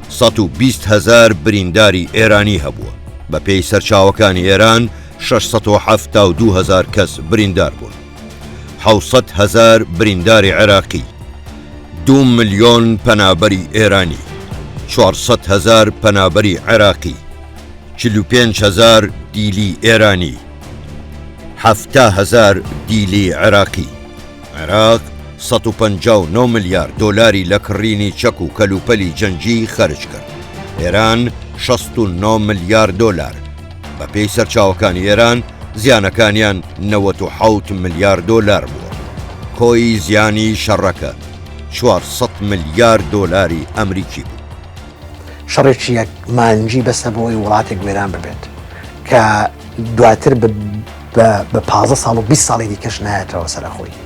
120 هەزار برینداری ئێرانی هەبووە. بەپێی سەرچاوەکانی ئێران 672 هەزار کەس بریندار بوون. 700 هەزار برینداری عێراقی، دوو ملیۆن پەنابەری ئێرانی، 400 هەزار پەنابەری عێراقی، 45 هەزار دیلی ئێرانی، 70 هەزار دیلی عێراقی. عێراق 159 ملیار دۆلاری لە کڕینی چەک و کەلوپەلی جەنگی خەرج کرد. ئێران 69 ملیار دۆلار. بەپێی سەرچاوەکانی ئێران زیانەکانیان 97 ملیار دۆلار بووە. کۆی زیانی شەڕەکە 400 ملیار دۆلاری ئەمریکی بوو. شەڕێکی یەک مانگی بەسە بۆ ئەوەی وڵاتێک وێران ببێت کە دواتر بە 15 ساڵ و 20 ساڵی دیکەش نایەتەوە سەرخۆی.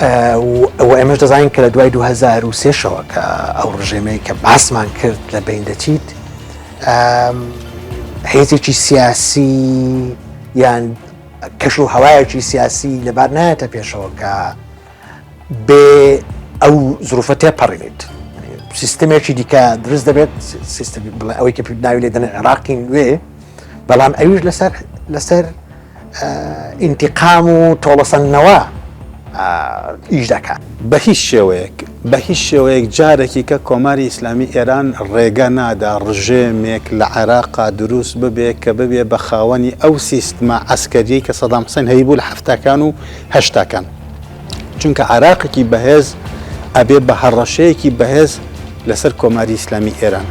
و ئێمەش دەزانین کە لە دوای 2023شەوە کە ئەو ڕژێمەی کە باسمان کرد لە بین دەچیت هێزێکی سیاسی یان کەش و هەوایەکی سیاسی لەبار نایەتە پێشەوە کە بێ ئەو زروفە تێپەڕێنیت سیستمێکی دیکە دروست دەبێت سیستمی بڵێ ئەوەی کە ناوی لێ دەنێن عێراقی نوێ بەڵام ئەویش لەسەر لەسەر ئینتیقام و تۆڵەسەندنەوە ئیش دەکات. بە هیچ شێوەیەک، بە هیچ شێوەیەک جارێکی کە کۆماری ئیسلامی ئێران ڕێگە نادا ڕژێمێک لە عێراقا دروست ببێ کە ببێ بە خاوەنی ئەو سیستمە عەسکەریەی کە سەدام حسێن هەیبوو لە حەفتاکان و هەشتاکان. چونکە عێراقێکی بەهێز ئەبێ بە هەڕەشەیەکی بەهێز لەسەر کۆماری ئیسلامی ئێران.